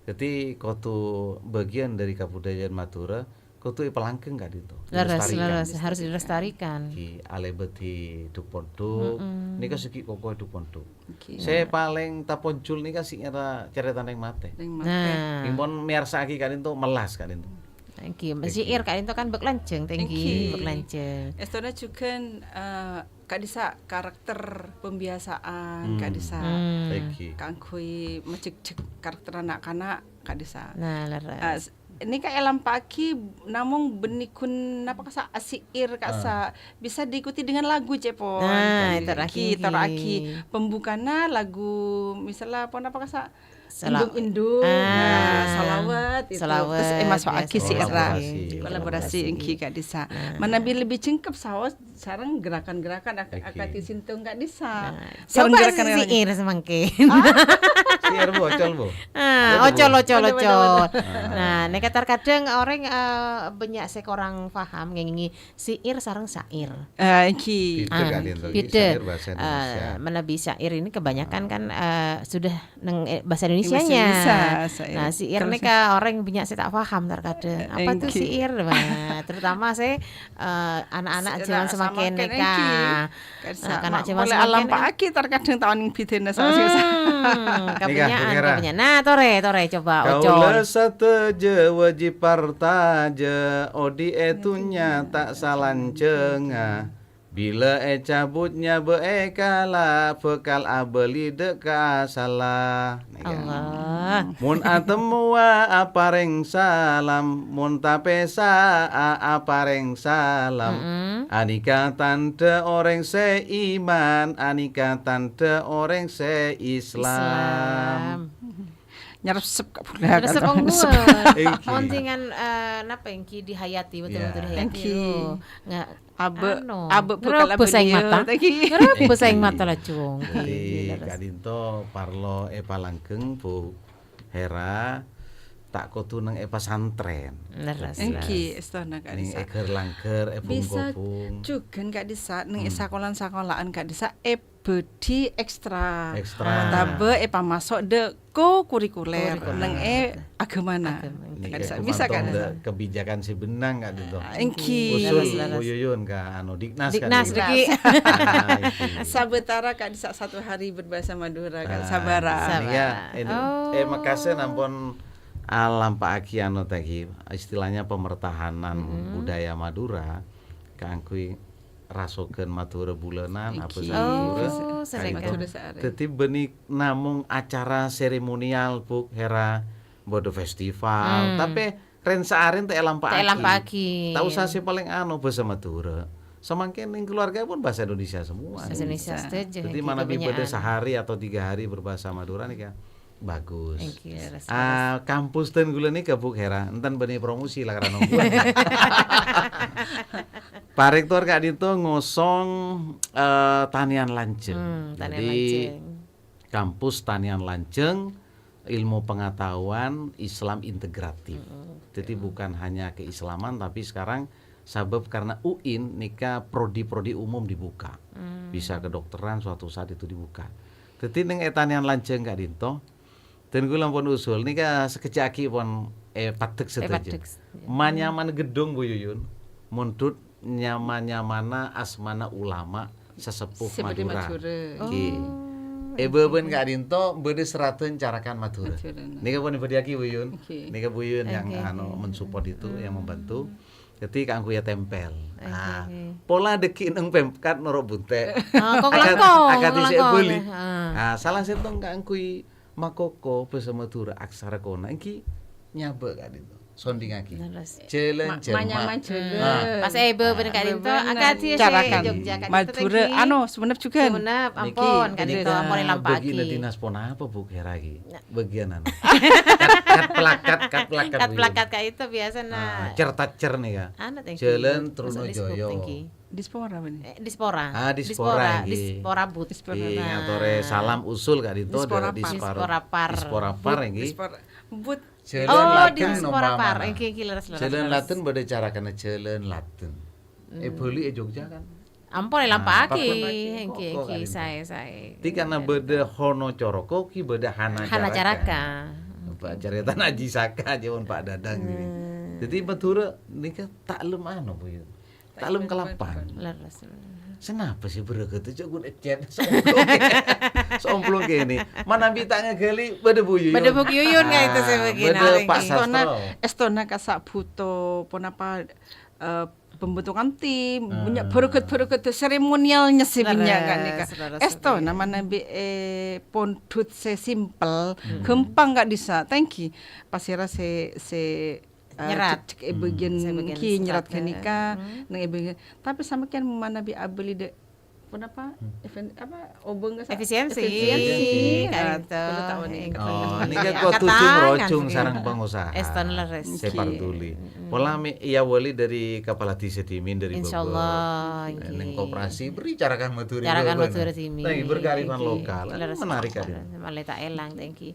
Dhâddhi kodhu bâgiyân dâri kabudayaan Madhurâ, kodhu èpalanggeng ka'dinto. Leres, dilestarikan. Leres. Harus dilestarikan. Ghi' alèbât è dhuk pondhuk. Mm-mm. Nèka sè ghi' koko è dhuk pondhuk. Oke. Sè palèng taponjul nèka syi'ir Carèta Neng Matè. Neng Matè. Nah. Ngghi pon mèyarsa'aghi ka'dinto, mellas ka'dinto. Ngghi, Thank syi'ir you. Ka'dinto kan bâk lanjhâng, thank you, Ngghi. Bâk lanjhâng. Èstona jhughân, eh, ka'dissa' karakter pembiasaan, Hmm. ka'dissa'. Hmm. Thank you. Kaangghuy majhekjhek karakter na'-kana', ka'dissa'. Nah, leres. Eh, s-, nèka èlampa'aghi namong bânnè ghun napa ka'ssa' syi'ir, Ah. ka'ssa' bisa diikuti dengan lagu, cè' pon. Nah, Ngghi. Ètoro'aghi, Ètoro'aghi. Ngghi. Pembukana lagu, misalla pon napa ka'ssa' Sala-, Indung-indung, ah, nah, salawat itu. Salawat, Terus, eh, maso'aghi ya, syi'irra. Kolaborasi. Kolaborasi, Kolaborasi. Ngghi, ka'dissa'. Nah. Manabi lebbi jhengkep saos sareng gerakan-gerakan ak-, Oke. akadhi Sintong ka'dissa'. Nah, Sareng coba gerakan-gerakan. Syi'ir samangkèn. Ah? Syi'ir, Bu, ocol, Bu. Ah, Ada, Bu. Ocol, ocol, Ada, ada, ocol. ada. Ah. Nah, nèka terkadang orèng, eh, bânnya' sè korang paham ngèngèngè syi'ir sareng syair. Eh, ngghi. Bhidhâ Ah, ka'dinto, ngghi. Bhidhâ. Syair bahasa Indonesia. Eh, manabi syair ini kebanyakan kan, eh, sudah neng, eh, bahasa Neng bahasa Indonesianya. Indonesia, syair. Nah, syair Terus nèka orèng bânnya' sè ta' paham terkadang. Eh, Apa tuh ngghi. Syair? Nah, terutama sè, eh, anak-anak Syair zaman sama samangkèn kan nèka. Ngghi. Kan Nah, sa-, anak zaman mulai samangkèn kan. Alampa'aghi terkadang taon bhidhâna sa-, Hmm, Nèka, kabânnya'an, Bu Hera. Kabânnya'an. Nah, torè, torè, coba, Kaulâ ocol. Sadhâjâ wâjib partajâ, odi' è dunnya ta' salanjhângnga. Bilâ ècabut nyabâ èkala, bhâkal abâli dâ' ka sala. Nèka. Allah. Mon atemmowa aparèng salam, mon tapèsa'a aparèng salam. Mm-mm. Anèka tandhâ orèng sè iman, anèka tandhâ orèng sè Islam. Islam. Nyaresep ka bulâ Nyaresep kan. Ongguwân. Èngghi. Mon sèngan, eh, napa èngghi dihayati, betul-betul Iya. dihayati Èngghi. lho. Nga-, Abâ', anu, abâ' bhâkal ngerobos aèng abâ' mata. Liyo, ta' ghi? Ngerobos aèng mata laju. Èngghi. Jadi, Leres. Ka'dinto parlo èpalanggeng, Bu Hera, ta' kodhu neng è pasantrèn. Leres, Èngghi, leres. Èstona, Kak Neng Disa. Èghâr-langgâr, è Bisa bung-kobung. Jhughân, Kak Disa, neng è Hmm. sakola-sakolaan, Kak Disa, è bhâdhi ekstra. Ekstra. Otabâ èpamaso' dâ' ko-kurikuler, Kurikuler. Neng è aghâmana. Aghâma, Kak Disa. Bisa, Kak Disa. Kebijakan sè bennang, Kak Dito. Èngghi. Usul, Leres, leres. Bu Yuyun, Kak, anu, Diknas, Kak Diknas, Dito. Diki. Nah, èngghi. Sabetara, Kak Disa, satu hari berbahasa Madura, Kak. Ah, Sabara. Sabara. Ini, Oh. eh, mekasè ampon alampa'aghi anu tadi, istilahnya pemertahanan Mm-mm. budaya Madura, kaangghuy rasoghân Madhurâ bulânan, Èngghi. Apa sè Madhurâ. Oh, sedangkan Madhurâ saarè. Dadi bânnè namong acara seremonial, Bu Hera, bâdâ festival, Hmm. tapè rèn-saarèn ta' èlampa'aghi. Ta' èlampa'aghi. Ta' osa sè palèng anu, bhâsa Madhurâ. Samangkèn neng keluarga pon bahasa Indonesia semua. Bahasa Indonesia Bisa. Saja, Jadi, gitu, manabi kebanyakan. Bâdâ sehari atau tiga hari berbahasa Madura nèka bagus. Thank you, leres, Ah, leres. Kampus ten ghulâ nèka, Bu Hera, enten bânnè promosi la karana ongguwân. Pak Rektor ka'dinto ngosong, eh, Tanian Lanjheng. Hmm, Tanian Jadi, Lanjheng. Kampus Tanian Lanjheng, ilmu pengetahuan Islam integratif. Mm-mm. Jadi, bukan hanya keislaman, tapi sekarang sabab karena UIN nèka prodi-prodi umum dibuka. Hmm. Bisa kedokteran suatu saat itu dibuka. Jadi, neng è Tanian Lanjheng ka'dinto, Dân kaulâ ampon usul, nèka sakejjhâ' aghi' pon èpaddhek sadhâjâ. Èpaddhek sadhâjâ. Ma-nyamana ghedhung, Bu Yuyun, mondhut nyama-nyamana asmana ulama sesepuh Sè bâdâ Madhurâ. Madhurâ. Ngghi. Oh, È bâbâna ka'dinto bâdâ seratan carakan Madhurâ. Madhurâ, nah. Nèka pon èbâdhiyâghi, Bu Yun. Oke. Nèka Bu Yun yang, Oke, anu, oke. mensupport itu, yang membantu. Dhâddhi kaangghuy ètèmpèl. Oke, Nah, oke. pola dhâggi' neng Pemkab noro' bunte'. Ah, kong Akad-, langkong, akadhi sè langkong. bâli. Ah. Ah, salah sèttong kaangghuy makoko bhâsa Madhurâ aksara kona èngghi nyabâ' ka'dinto. Sondhingaghi. Leres. Jhâlân Ma-, jhâlân manyama ma-, jhâlân. Ah. Pas èbâ bân ka'dinto, Bâbâna. akadhi sè Carakan. Jogja ka'dinto Madhurâ, tèngghi. anu, Sumenep jhughân. Sumenep, Niki ampon, ka'dinto, bâgiyânna ampon èlampa'aghi. dinas ponapa, Bu, kèra ghi? Nah. Bâgiyân anu. Kat, kat plakat, kat plakat, Kat Bu, plakat ka'dinto biyasana. Ah, cer-tacer nèka. Anu, tèngghi. Jhâlân Masuk Trunojoyo. Dispub, tèngghi. Dispora, bânnè? Eh, Dispora. Ah, Dispora, Dispora, ngghi. Dispora But. Dispora. Ngghi, ngatorè salam usul ka'dinto Dispora dâ' Par. Dispar-, Dispora Par. Dispora Par, But, ngghi. Dispora But. Jhâlân Oh, Ladhen Dispora Par. nompamana. Èngghi, èngghi, leres, leres, Jhâlân leres. Ladhen bâdâ carakanna jhâlân Ladhen. Hmm. È Bali, è Jogja kan? Ampon Ah, èlampa'aghi. Èngghi, èngghi, koko ka'dinto. saè, saè. Ti karna bâdâ Hono Coroko, ki bâdâ Hana Hana Caraka. Caraka. Pak Carita Haji Saka, jâwân Pak Dadang ini. Hmm. Dhâddhi Madhurâ nèka ta' lem anu, Bu, ya. Ta' lem kalapan. Leres. Sanapa sè bherrâkadhâ, ca'na ghun ècèt. Somplong kè-, somplong kènè. Manabi ta' ngaghâli, bâdâ Bu Yuyun. Bâdâ Bu Yuyun, kan, itu sè Ah, bâgi bâdâ narik Pak nèka. Èstona, Sastro. Èstona kassa' bhuto ponapa, eh, pembentukan tim, Ah. bânnya' bherrâkadhâ-bherrâkadhâ seremonialnya sè bânnya' Leres, ka'nèka. leres, Èstona leres. manabi, eh, pondhut sè simpel, Hmm. ghâmpang ka'dissa'. Tèngghi, pasèra sè, sè eh, Nyerat. cek-, cek-, eh, Hmm. bâgiyân Sè bâgiyân ki nyerat serat, ghânèka, hmm. neng è bâgiyân. Tapè samangkèn manabi abâli dâ', ponapa? Hmm. Efin-, apa, obâng ka sa-, Efisiensi. Efisiensi. Nah, Ka'dinto. perlu tahu nih. Èngghi. Oh, ini Èngghi. kan Angkat kodhu tangan, jung-rojung èngghi. sareng pangusaha. Èstona leres. Sè Èngghi. parduli. Mm-mm. Pola mè' èawali dâri kapala dhisa dhimèn dâri Insyaallah, bâbâ. Eh, neng èngghi. koperasi, beri carakan Madhurâ Carakan bâbâna. Madhurâ dhimèn. Nah, berkearifan Èngghi. lokal. Leres, Menarik, leres. Ka'dinto. Malè ta' èlang, tèngghi.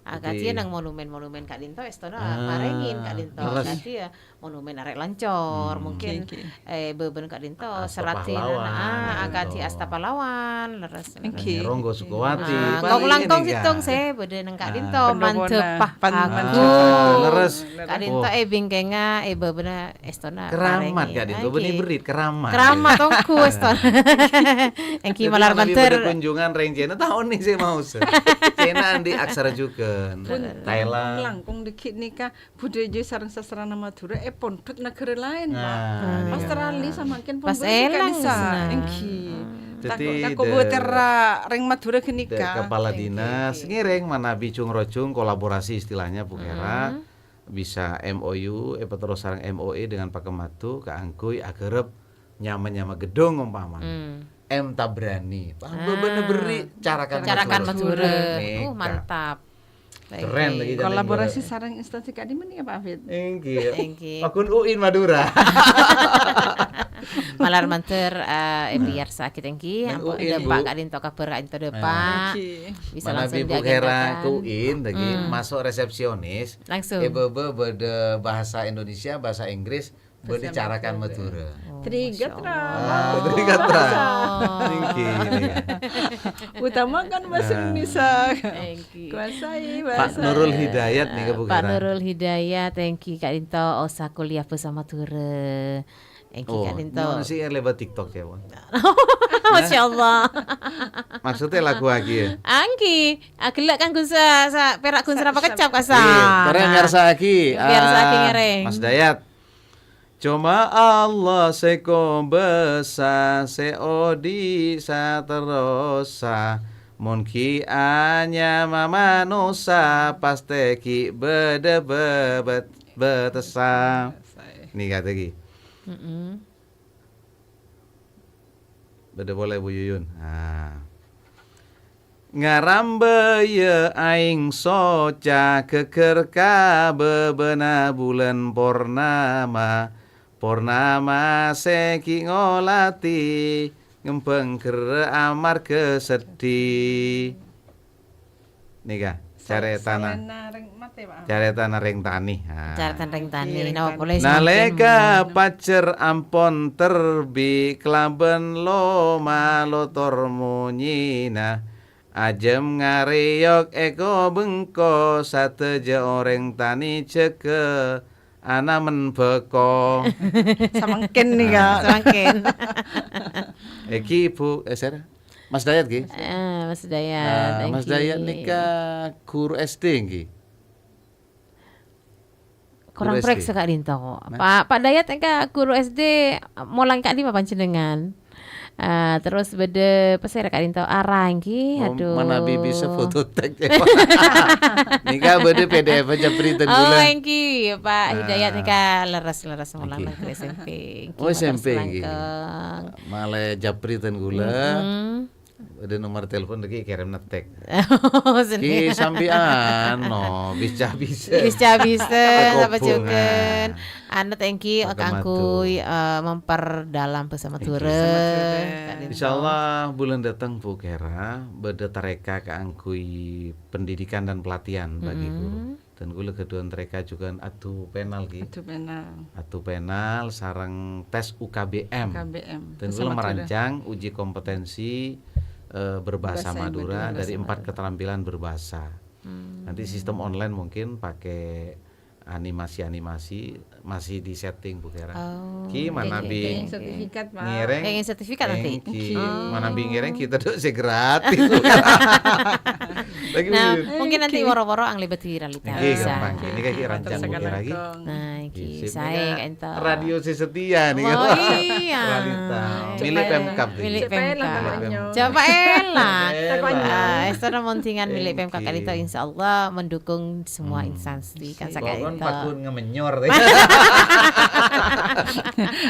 Akadhi Jadi neng monumen-monumen ka'dinto Èstona Ah, parèngè ka'dinto. leres. Akadhi ya monumen Arè Lancor, Hmm. mungkin, Oke, oke. eh, bâbâna ka'dinto Asta Serat Dinana, Pahlawan, ah, akadhi ka'dinto. Asta Pahlawan, leres. Oke. Ronggo Sukowati, Ah, paling kong-langkong ini, sèttong kan. sè bâdâ neng ka'dinto, Ah. Mandhâpa Pan-, Agung. Ah, leres. Ka'dinto Oh. è bingkèngnga, è bâbâna Èstona Keramat parèngè. ka'dinto, Oke. bânnè berrit, keramat. Keramat ongghu Èstona. Èngghi Jadi, malar manabi mandhâr. bâdâ kunjungan rèng Cèna, ta' onèng sè maos. Cèna andi' aksara jhughân. Pun Thailand. langkong dhâggi' nèka budaya sareng sastrana Madhurâ èpondhut naghârâ laèn, Pak. Nah, Hmm. iya. Australia samangkèn pon Pas bâdâ èlang, ka'dissa'. Nah. Èngghi. Hmm. Tako-, Jadi, tako dâ-, bâtèra rèng Madhurâ ghânèka. dâ' kapala Èngghi. dinas, ngèrèng manabi jung-rojung kolaborasi istilahnya, Bu Kera. Hmm. Bisa M O U, èpaterros sareng M O E dengan Pakem Madhu kaangghuy aghârep nyama-nyama ghedhung ompamana. Hmm. M Tabrani. Wah, Ah. bâbâna berri' carakan Carakan Madhurâ. Madhurâ. Nèka. Oh, mantap. Baik, Keren baik. lagi, Kolaborasi Madhurâ. sareng instansi ka'dimma nèka, Pak Hafid? Èngghi. Èngghi. Pakun U I N Madura. Malar mandhâr, eh, Hmm. èpiyarsa'aghi èngghi, Nang ampon U I N, dâpa' Bu. ka'dinto kabhâr ka'dinto dâpa'. Ah. Èngghi. Bisa Manabi langsung Bu Kera diagendakan. ke U I N, lagi Hmm. masuk resepsionis. Langsung. È bâbâ bâdâ bahasa Indonesia, bahasa Inggris, bâdâ Bahasa carakan Madhurâ. Madhurâ. Oh, Trinegatra. Masya Allah. Ah, Trinegatra. Èngghi, èngghi. Utamakan bahasa Ah. Indonesia. Èngghi. Kuasai Pak bahasa Nurul Hidayat nèka, Bu Pak Kera. Nurul Hidayat, èngghi ka'dinto osa kuliah bahasa Madhurâ. Èngghi Oh, ka'dinto. Nyo'on sih lewat TikTok ya, Bun. Masya Allah. Maksudnya lagu lagi ya? Èngghi, aghellâ' kanggo sa-, sa-, pèra' ghun sarapa kècap kasa. Iya, terus Nah. miarsa'aghi, Miarsa'aghi ah, ngèrèng. Mas Dayat. Coma Allah sè kobâsa, sè odi' saterrossa. Mon ghi' anyama manossa, pastè ghi' bâdâ bâbât-, bâtessa. Nèka tadi. Mm-mm. Bâdâ polè, Bu Yuyun. Nah. Ngarambâ, yâ, aèng soca ghâgghâr ka bâbâna bulân pornama. Pornama sè ghi' ngoladi ngembhâng gherrâ amarghâ seddhi. Nèka, Sa-, carètana. Saèna rèng matè, Pak. Carètana rèng tanè. Ha. Carètana rèng tanè. Ngghi, rèng Napa tanè. polè sè Nalèka mangkèn? pajhâr ampon terbi' kalabân loma-lotor monyèna. Ajâm ngarèyok èko bengko, sadhâjâ orèng tanè jâgâ, anamen bhâko. Samangkèn nèka. Ah, samangkèn. Èngghi, Bu, eh, sera? Mas Dayat, ngghi? Eh, Mas Dayat, Nah, Mas èngghi. Dayat nèka guru S D, ngghi? Korang Guru S D. Parèksa ka'dinto. Nah. Pak, Pak Dayat èngka guru S D molang ka'dimma panjhennengngan? Ah, terros bâdâ pasèra ka'dinto? Ara èngghi? Oh, Aduh. Manabi bisa foto tag, ya, Pak. Nèka bâdâ P D F japri ten Oh, kaulâ. Èngghi, Pak Hidayat Nah. nèka leres-leres molang Èngghi. neng S M P. Èngghi, Oh, matur S M P èngghi. Selangkeng. Malè japri ten kaulâ. Mm-mm. Ada nomor telepon lagi kirim ngetek. Oh, Ki sendiri. Sampeyan, no, bisa-bisa. Bisa-bisa, Kekobongan. Apa juga? Anet èngghi Pakai kaangghuy, madu. Eh, memperdalam basa Madhurâ. Èngghi. Basa Madhurâ. Ka'dinto. Insyaallah bulan datang, Bu Kera, bâdâ tarèka kaangghuy pendidikan dan pelatihan bagi Mm-mm. guru. Dan kaulâ ghâdhuwân tarèka jhughân adu penal, Ki. Adu penal. Adu penal sareng tes U K B M. U K B M. Dan Basa kaulâ Madhurâ. Merancang uji kompetensi, eh, berbahasa Bahasa Madura Madura, dari bahasa empat Madura. Keterampilan berbahasa. Hmm. Nanti sistem online mungkin pakai animasi-animasi, masih di-setting, Bu Kera. Oh, Ki, oke, manabi oke, oke. Sertifikat, Pak. Ngèrèng, Yang sertifikat nanti? Èngghi. Oh. Manabi ngèrèng kita tuh sih gratis, Bu Kera. Lagi Nah, Bu. Mungkin nanti Oke. woro-woro anglebet di Realita Èngghi, Bisa. Gampang. Ini kayak rancang Terus Bu Kera lagi. Nah, Èngghi, Sip, saya nèka kayak ento. Radio sing setia nih. Oh, iya. Realita. Milik Coba Pemkab, milik Ki. Pemkab. Coba elah. Coba elah. Coba elah. Ah, Esther Montingan milik Pemkab Èngghi. Ka'dinto, insyaallah mendukung semua Hmm. instansi kan Sip. Pokoknya ka'dinto. Pakun ngamenyor.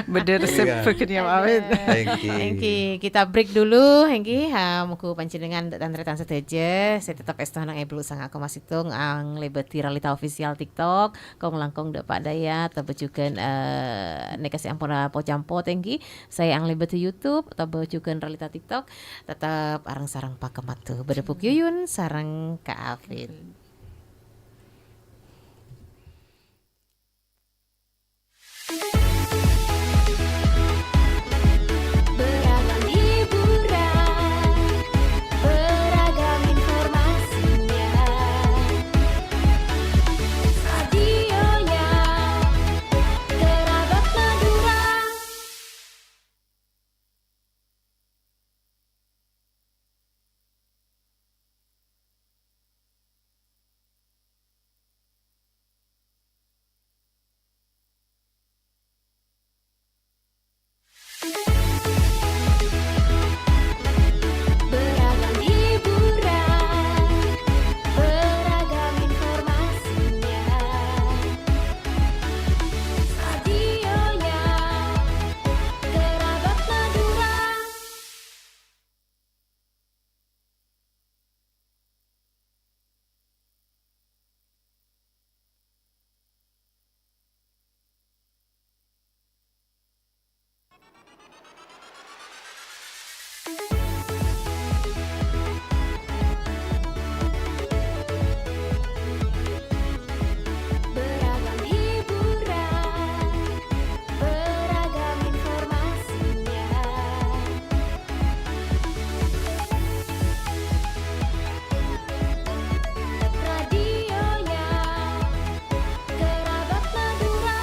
Bener Iya. Sip, bener ya, Pak Awit. Èngghi. Èngghi, kita break dulu, èngghi. Ha, muga panjenengan tan-, taretan sadhâjâ, saya tetap èsto neng eblu sanga koma sèttong, anglebet di Realita Official TikTok, kong-langkong dâ' Pak Dayat, otabâ jhughân, eh, nèka sè ampon apo-campo, èngghi. Saya anglebet di YouTube, otabâ jhughân Realita TikTok, tetap areng-sareng Pak Kematu. Bâdâ Bu Yuyun, sareng Kak Afid. Beragam hiburan, beragam informasinya. Radionya Kerabat Madura. Beragam hiburan, beragam informasinya. Radionya Kerabat Madura. Beragam hiburan, beragam informasinya. Radionya Kerabat Madura.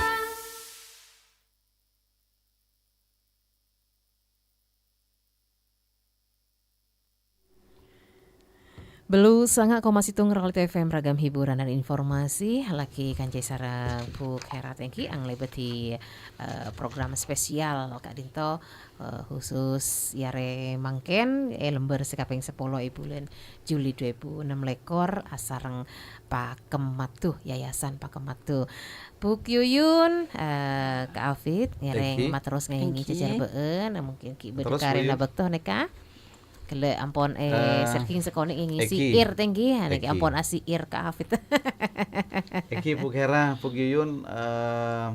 Bâllu sanga koma sèttong Realita F M, ragam hiburan dan informasi. Lagi kancè sareng Bu Khairat èngghi anglebet di, eh, program spesial ka'dinto, eh, khusus è arè mangkèn, è lembâr sè kapèng sapolo è bulân Juli dua èbu ennem lèkor, asareng Pakem Madu, Yayasan Pakem Madu. Bu Yuyun, eh, Kak Afid, ngèrèng Èngghi. Materros ngèngè Èngghi. Jhâjhârbâ'ân, mungkin ghi' bâdâ Terros, Bu karèna Yun. Bâkto nèka. Ghellâ' ampon, eh, Eh. Serging sakonè' ngèngè Èngghi. Si'ir tèngghi, ha, nèka Èngghi. Ampon asi'ir Kak Afid. Èngghi, Bu Khera, Bu Yuyun, eh,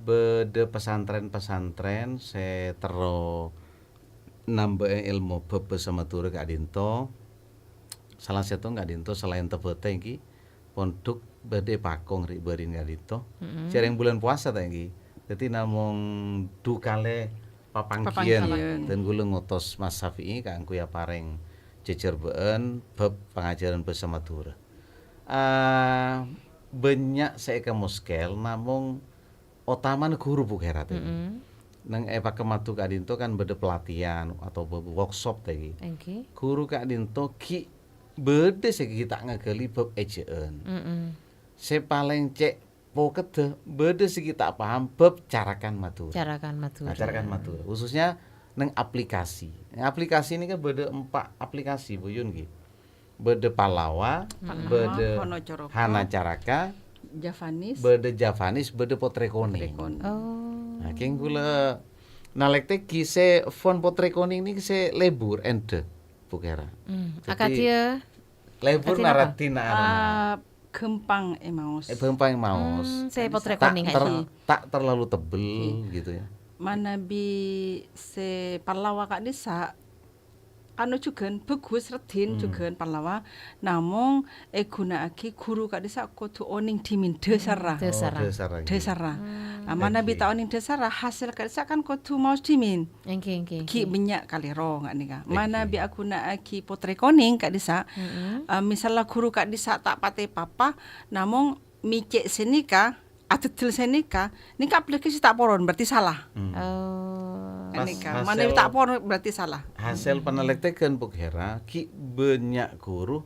bâdâ pesantren-pesantren sè terro nambâ'â èlmo bhâbhâ Madhurâ ka'dinto. Sala sèttong ka'dinto salaèn Tebetè èngghi pondhuk bâdâ è Pakong ri' bârin ka'dinto. Mm-mm. Jhâreng bulân powasa ta' èngghi. Dhâddhi namong du kalè papangghiyân. Papangghiyân. Dan kaulâ ngotos Mas Syafi'i kaangghuy aparèng jhâjhârbâ'ân bab pangajhârân bhâsa Madhurâ. Ah, bânnya' sè èkamoskèl, namong otamana ghuru, Bu Khèra, tadi. Mm-mm. Neng è Pakamadu ka'dinto kan bâdâ pelatihan atau bâ-, workshop, tadi. Èngghi. Ghuru ka'dinto ghi' bâdâ sè ghi' ta' ngaghâli bab èjhâ'ân. Mm-mm. Sè palèng cè' pokeddhâ, bâdâ sè ghi' ta' paham bab carakan Madhurâ. Carakan Madhurâ. Nah, carakan Madhurâ. Khususnya neng aplikasi. Neng aplikasi nèka bâdâ empa' aplikasi, Bu Yun, ghi. Bâdâ Pallawa, Pallawa, bâdâ Hanacaraka, Hanacaraka, Javanis, bâdâ Javanis, bâdâ Pottrèkoning. Pottrèkoning. Oh. Nah, kèng kaulâ nalèktèghi sè font Pottrèkoning nèka sè lebur, èndhâ, Bu Khèra. Hmm. Dhâddhi, akadhi ya? Lebur. Akadhi napa? Naratina arana. Ah, ghâmpang èmaos. Eh, ghâmpang èmaos. Hmm, sè Pottrèkoning. Ta' ter-, ta' terlalu tebel gitu ya. Manabi sè Pallawa ka'dhissa', anu jhughân, bhâghus, raddhin jhughân Pallawa, namong èghuna'aghi ghuru ka'dhissa' kodhu onèng dhimèn dhâsarra. Hmm, dhâsarra. Oh, dhâsarra, ngghi. Dhâsarra. Hmm. Ah, manabi ta' onèng dhâsarra, hasèl ka'dhissa' kan kodhu maos dhimèn. Èngghi, èngghi, èngghi. Ghi' bânnya' kalèro nga' nèka. Èngghi. Manabi aghuna'aghi Pottrèkoning ka'dhissa', ah, misalla ghuru ka'dhissa' ta' patè papa, namong mècè' sè nèka, adhâddhâl sè nèka, nèka aplikasi ta' poron, berarti salah. Hmm. Oh. Pas nèka, hasèl, manabi ta' poron, berarti salah. Hasèl panalèktèghân, Bu Khèra, ghi' bânnya' ghuru,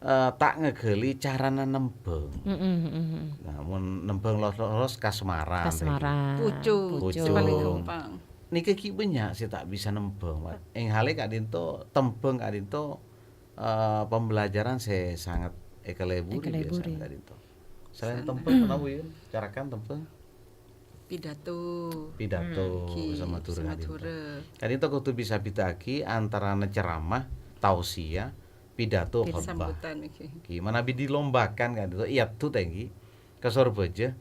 eh, ta' ngaghâli carana nembhâng. Mm-mm, mm-mm. Nah, mon nembhâng los-, los-, kasmaran, Kasmaran. Pucung. Pucung. Sè palèng ghâmpang. Nèka ghi' bânnya' sè ta' bisa nembhâng, Pak. Èngghi ka'dinto, tembhâng ka'dinto, eh, pembelajaran sè sanget èkaleburi. Èkaleburi. Biasana ka'dinto. Selain tembhâng, apa, Bu Yun? Carakan tembhâng? Pidato. Pidato, hmm, bhâsa Madhurâ, bhâsa Madhurâ. Ka'dinto kodhu bisa bhidhâ'aghi antarana ceramah, tausiah, pidato, khotbah. Sambutan, èngghi. Ghi' manabi dilombakan ka'dinto, èyaddu ta' èngghi. Ka Sorbhâjâ,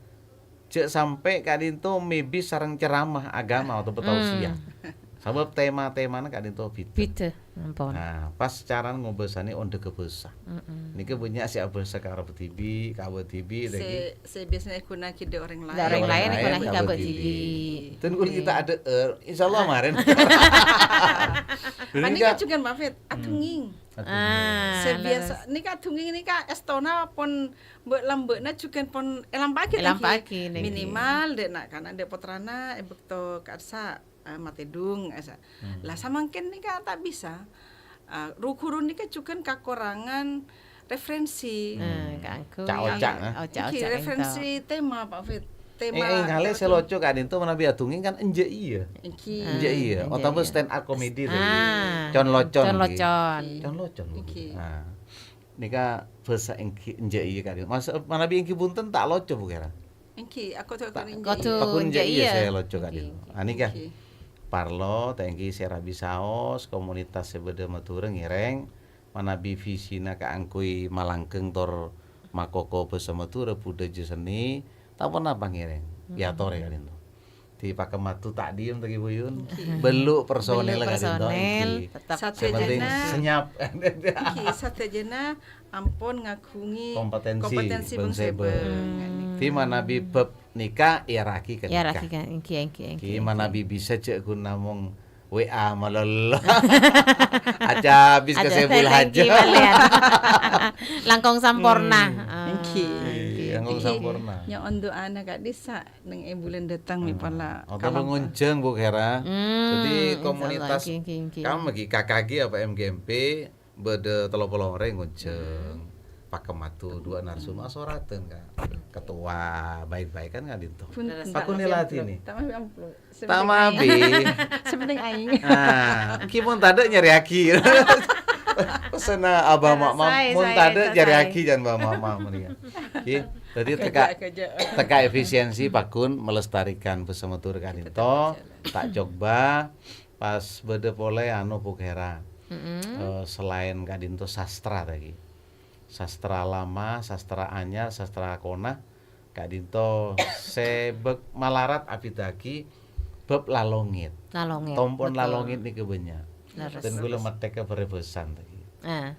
jhâ' sampè' ka'dinto mèbis sareng ceramah agama otabâ tausiah. Hmm. Sabâb tema-temana ka'dinto bhidhâ. Bhidhâ, ampon. Nah, pas carana ngobâsanè onḍhâghâ bhâsa. Mm-mm. Nèka bânnya' sè abhâsa ka Arab dhibi', ka abâ' dhibi', sè, lagi. Sè biasanya èghuna'aghi ḍâ' orèng laèn. Ḍâ' orèng laèn, èghuna'aghi ka abâ' dhibi'. Dhibi'. Dâ' kulâ ghi' ta' aḍâ'âr, insyaallah marèn. Panèka jhughân, Pak Fit, hmm, adhungngèng. Adhungngèng. Ah, sè biasa, lerres. Nèka adhungngèng nèka èstona pon Mbâ'-lambâ'na jhughân pon èlampa'aghi, èlampa'aghi, nèngghi. Minimal ḍâ' na'-kana', ḍâ' pottrana, è bâkto ka'dissa', eh, matèḍung, asa. Hmm. Lah, samangkèn nèka ta' bisa. Ah, ru-ghuru nèka jhughân kakorangan referensi. Hmm, kaangghuy. Ca'-oca', eh? Oh, ca'-oca', èngghi, referensi tema, Pak Fit. Tema. Eh, eh, ngalè sè loco ka'ḍinto manabi adhungngèng kan enjâ' iyâ. Èngghi. Enjâ' iyâ. Ah, otabâ stand up comedy tadi. Ah. Con-locon, èngghi. Con-locon. Con-locon, èngghi. Èngghi. Ah. Nèka bhâsa èngghi, enjâ' iyâ ka'ḍinto. Mas-, manabi èngghi bhunten ta' loco, Bu Khèra? Èngghi, aku tuh ta-, enjâ' iyâ. Kodhu, pakun enjâ' iyâ, iyâ, sè loco ka'ḍinto. Èngghi, èngghi. Anèka, èngghi. Parlo, ta' èngghi sè rabi saos, komunitas sè bâḍâ Madhurâ ngèrèng, manabi visina kaangghuy malanggheng tor makoko bhâsa Madhurâ, budhâjâ seni, ta' ponapa ngèrèng. Hmm. Èyatorè ka'ḍinto. Di Pakamadu ta' ḍiyem, ta' ghi, Bu Yun? Èngghi. Bellu' personil, bellu' ka'ḍinto, personil, èngghi. Tetep. Sè penting sadhâjâna senyap. Èngghi, sadhâjâna ampon ngaghungè kompetensi, kompetensi bâng-sèbâng. Bâng-sèbâng. Hmm. Di manabi bab nèka, èyaraghi ka nèka. Èyaraghi ka, èngghi, èngghi, èngghi, èngghi. Di manabi bisa jhâ' ghun namong W A malolo. Aja abis ka Sèbul Hajâ. Èngghi, bâlian. Langkong samporna. Hmm. Ah, èngghi. Èngghi, èngghi, langkong samporna. Nyo'on du'ana ka'ḍissa'. Neng è bulân ḍâteng, mè' pola. Otabâ ngonjhâng, Bu Khèra. Hmm, dâddhi insyaallah, komunitas èngghi, èngghi, èngghi. Kamu lagi K K G apa M G M P, bâḍâ tello polo orèng ngonjhâng. Hmm. Pakamadu ḍuwâ' narsum asoratèn ka ketua, baik-baik kan ka'ḍinto. Pun, pakun ta' mabi latih amplop. Nih. Ta' mabi amplop. Ta' mabi. Sè penting aèng. Nah, èngghi mon tadâ' nyarèyaghi. Pesenna Abah Mak Mam, saè, mon saè, tadâ' saè. Nyarèyaghi jhân Abah Mak Mam rèya. Èngghi. Dâddhi, teka, teka efisiensi, pakun melestarikan bhâsa Madhurâ ka'ḍinto, ta' cobâ, pas bâḍâ polè anu, Bu Khèra. Mm-mm. Eh, selain ka'ḍinto sastra lagi. Sastra lama, sastra anyar, sastra kona, ka'ḍinto sè bâk malarat abhidhâ'aghi bab lalongèt. Lalongèt, tompon betul. Lalongèt nèka bânnya'. Lerres. Dan kaulâ matèka parèbhâsan lagi. Ah.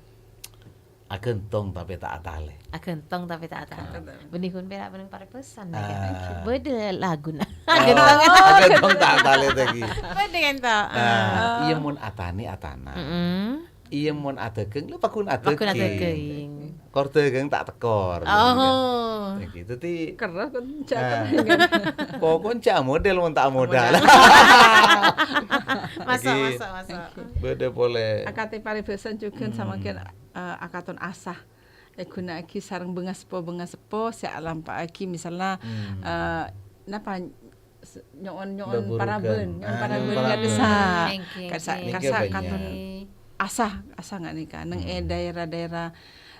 Aghântong tapè ta' atalè. Aghântong tapè ta' atalè. Aghântong. Bânnè ghun pèra' bânnè parèbhâsan, ya. Ah. Bâḍâ laguna. Oh, aghântong. Aghântong ta' atalè lagi. Bâḍâ kan to? Nah, ah. Iyâ mon atanè atana. Mm-mm. Iyâ, mon adhâghâng, lha paghun Paghun adhâghâng. adhâghâng. Kor dhâghâng ta' tekor. Oh. Èngghi, dhâddhi Kerro kon Nah. jâ' kok kon jâ' model mon ta' modal. Modal. Masuk, Èngghi. masuk, masuk. Bâdâ polè. Akadhi paribhâsa jhughân Hmm. samangkèn, eh, akaton asah. Èghuna'aghi sareng bângaseppo-bângaseppo sè alampa'aghi, misalnya, Hmm. eh, napa, s-, nyo'on-nyo'on Beburukan. parabân, nyo'on Ah, parabân nyo'on ka parabân. dhisa. Èngghi, Ka dhisa, èngghi. ka dhisa Nèka bânnya'. katon asah, asah nga' nèka. Neng è Hmm. daerah-daerah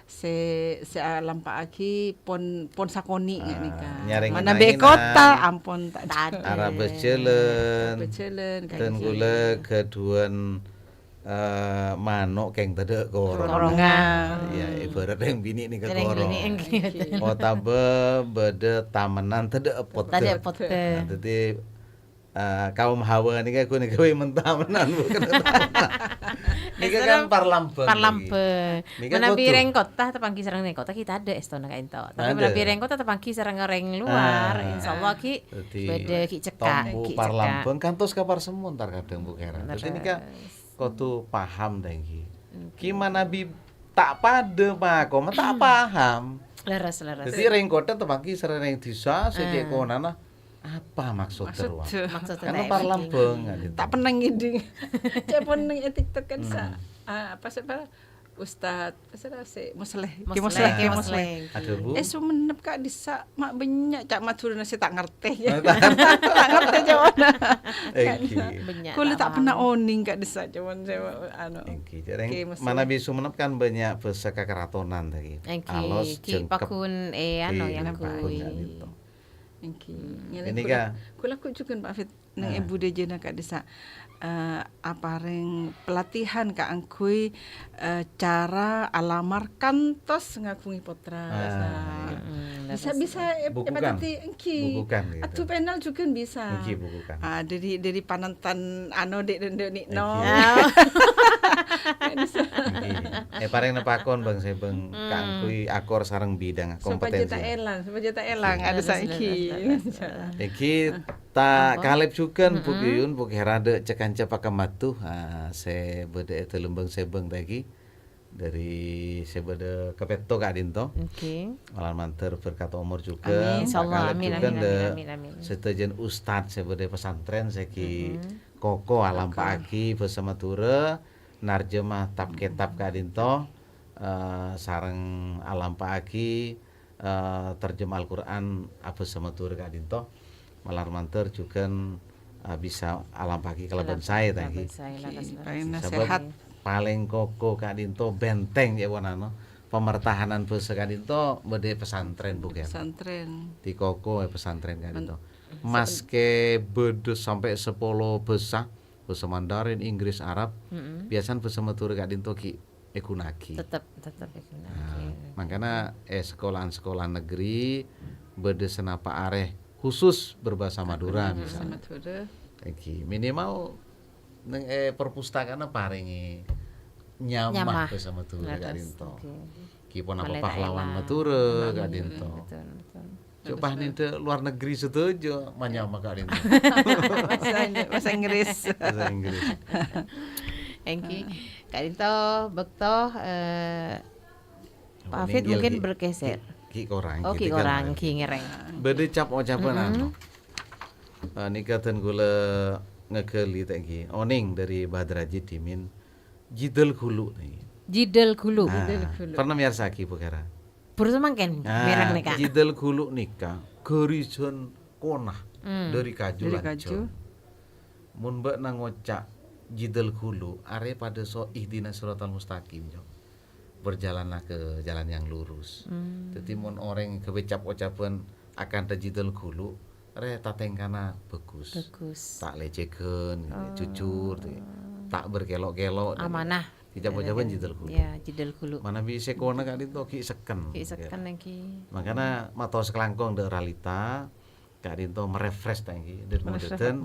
sè, sè alampa'aghi pon, pon sakonè' nga' Ah, nèka. nyarèng Manabi è kota, ampon ta' Tadâ'. Arabâs jhâlân. Arabâs jhâlân, Dhân kaji. ghulâ ghâdhuwân, eh, mano' kèng tadâ' korong. Korongan. Ya, ibarat yang bini ni ke Yang korong. bini, yang gitu. Otabâ bâdâ tamenan tadâ' pottè. Tadâ' pottè. Nah, dhâddhi, eh, kaum Hawa ni kan ghun gawe mentamenan, bukan tamenan. Ni kan Islam parlambâng ni. Parlambâng. Ni kan Manabi kudu. rèng kota, tapanggi sareng rèng kota, kita ada estona kaento. Tapi Ada. manabi rèng kota, tapanggi sareng rèng luar, Ah. insyaallah ki Dhâddhi bâdâ ki cekak, tombu ki cekak. parlambâng kantos ka parsemon tar kadhâng, Bu Kera. Dhâddhi nika Leres. kodu paham, ta, èngghi. Oke. Ki manabi ta' padâ makoma ta' paham. Leres, leres. Dhâddhi rèng kota tapanggi sareng rèng dhisa sè cè' Ah. konana, apa maksud Maksud terowongan? Maksud Kan terowongan. parlambâng, kan, gitu. Ta' pernah ngiding. Cè' pon neng è TikTok kan, sa-, Hmm. ah, apa sih, apa? Ustad, apa sih, si Musleh. Ki Musleh, Musleh, Ki Ki Musleh. Musleh. Aduh, Bu. Eh, Sumenep, Kak, dhisa ma' bânnya', Cak, Madhurâna sè ta' ngartè, ya. Oh, ta' ngartè. Ta' ngartè, Cak. Èngghi. Bânnya' Kulâ ta' ta' pernah paham. onèng, Kak, dhisa, cuman saya, anu. Èngghi, jârèng Ki Musleh. manabi Sumenep kan bânnya' bhâsa kakaratonan, ta, ki. Èngghi, Alos, ki jengkep. paghun, eh, anu, Ki yang paghun, kui. kan, gitu. Èngghi. Hmm. Ngene Ini kulâ, ka- kulâ ku jhughân, Pak Fit. Neng Ah. è budhâjâna ka'dhissa', eh, aparèng pelatihan kaangghuy, eh, cara alamar kantos ngaghungè pottra. Ah, Sa-, iya. Mm-mm, bisa, leres. bisa, eh, Bukukan. epatati, èngghi. Bukukan, gitu. Adu panel jhughân bisa. Èngghi, bukukan. Ah, dhâri, dhâri panantan, anu, dhi', dhi', dhi', Èngghi. no. Bisa. Èngghi. Eh, parèng nepakon, Bang, sè, Bang, Mm. kaangghuy akor sareng bidang Supaya kompetensi. ta' èlang, supaya ta' èlang. Èngghi. Adu Leres, sa' èngghi. leres, leres, leres. Èngghi, Ta' Apa? kalèp jhughân, Bu Mm-mm. Yuyun, Bu Kera, dâ' ca-kanca pakemmadhu, ah, sè bâdâ è dâlem bâng-sèbâng ta' èngghi. Dâri sè bâdâ kapètto ka'dinto. Oke. Malar mandhâr berkat omor jhughân. Amin. Insyaallah, Ta' kalèp amin, jhughân amin, amin, dâ' amin, amin. sadhâjâna ustad sè bâdâ è pesantren sè ghi Mm-mm. koko alampa'aghi bhâsa Madhurâ, narjemah tab-kètab ka'dinto, eh, sareng alampa'aghi eh, terjemah Al-Qur'an abhâsa Madhurâ ka'dinto, malar mandhâr jhughân, eh, bisa alampa'aghi kalabân Kalabân, saè, ta' kalabân èngghi. saè, Èngghi, leres, leres. paling Sabâb nasehat. palèng koko ka'dinto benteng, ya, pon anu, pemertahanan bhâsa ka'dinto bâdâ è pesantren, Bu Kera. Pesantren. Dâri koko è pesantren ka'dinto. Men-, Maskè bâdâ sampè' sapolo bhâsa, bhâsa Mandarin, Inggris, Arab, Mm-mm. biyasana bhâsa Madhurâ ka'dinto ghi' èghuna'aghi. Tetep, tetep èghuna'aghi. Nah, mangkana è sekolah-sekolah negeri bâdâ sanapa arè khusus berbahasa Madura, Berbahasa misalnya. Madura. Èngghi, minimal neng è perpustakaan parèngè nyamah Nyamah. bhâsa Madhurâ Leres, ka'dinto. èngghi. Ghi' pon apa Malè ta' pahlawan èlang. Madhurâ Pahlawan ka'dinto. Madhurâ, betul, betul. Coba Terus, nih, Dek, luar negeri setuju, manyama ka'dinto. Bahasa Indo-, bahasa Inggris. Bahasa Inggris. Èngghi, ka'dinto bâkto, eh, Pak Hafid Minggil mungkin ki-, bergeser. ki-, ki korang, Oh, ki ki korang, korang. ki ngereng. Bâdâ cap-ocapan Mm-mm. anu. Eh, nèka dhân kaulâ ngaghâli ta' èngghi. Onèng dâri Bahadur Ajit Dimin. Jidal Ghulu nèka. Jidal Ghulu. Ah, Jidal Ghulu. pernah mèyarsa'aghi, Bu Kera? Buru samangkèn, Ah, mèreng nèka. Jidal Ghulu nèka ghârisan konah Hmm. dâri kaju Dâri kaju. lanjhâng. Mon bâ'na ngoca' Jidal Ghulu, arè padâ so ihdinas siratal mustaqim, Cong. Berjalanlah ke jalan yang lurus. Hmm. Dhâddhi, mon orèng gawe cap-ocapan akanta Jidal Ghulu, rè tatèngkana bagus. Bagus. Ta' lècèghân, Oh. jujur, ta' berkelok-kelok, Amanah. Dicap-ucapan Jidal Ghulu. Ya, Jidal Ghulu. Manabi sèkona ka'dinto ghi' sekken. Ghi' sekken èngghi. Mangkana mator sakalangkong dâ' Ralita, ka'dinto merefresh ta' èngghi. Dâ' Merefresh. modâdân,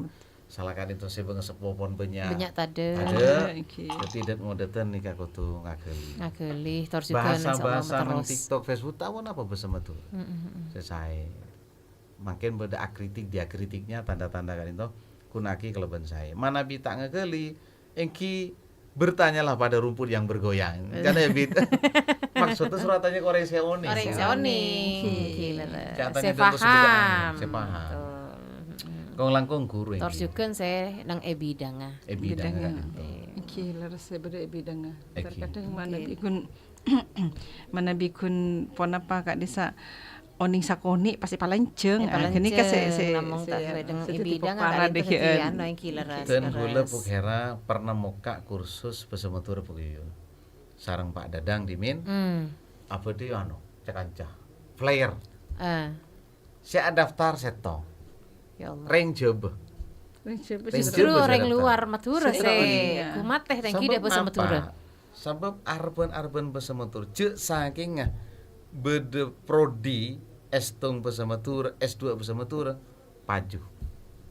sala ka'dinto sè bângaseppo pon bânnya'. Bânnya' tadâ'. Tadâ'. Tadâ', èngghi. Dhâddhi dâ' modâdân nèka kodhu ngaghâli. Ngaghâli, tor jhughân, insyaallah, Bahasa-bahasa neng terros. TikTok, Facebook, tao napa bhâsa Madhurâ? Mm, mm, mm. Sè saè. Mangkèn bâdâ akritik, diakritiknya tanda-tanda ka'dinto, ghuna'aghi kalabân saè. Manabi ta' ngaghâli, èngghi Bertanyalah pada rumput yang bergoyang. Kan ya, Bit? Maksudnya surat tanya ke orang sè onèng. Orang sè onèng. Gila, lah. Jangan tanya tentang sebut orang, sè paham. Betul. Kong langkong guru. Tor jhughân sè nang è bidhângnga. È bidhângnga. Gila, resep bâdâ è bidhângnga. Kadhâng manabi ghun, manabi ghun ponapa ka'dhissa' onèng sakonè' pastè palanjhâng. Ghânèka sè, sè, namong sè, ta' sè bidhâng parah deh, kan. Anu, ènggi leres. Dan ghulâ Bu Hera pernah mokka' kursus bhâsa Madhurâ, Bu Yuyun. Sareng Pak Dadang, Dimin. Hmm. Abâdhi anu, ca-kanca. Flyer. Eh. Sè adaftar sèttong. Ya Allah. Rèng Jhâbâ. Rèng Jhâbâ. Justru rèng luar Madhurâ sè kumatè tèngghi bhâsa Madhurâ. Sabâb arebbhân-arebbhân bhâsa Madhurâ. Jhâ' sakèngnga bâdâ prodi S sèttong bhâsa Madhurâ, S dua bhâsa Madhurâ, paju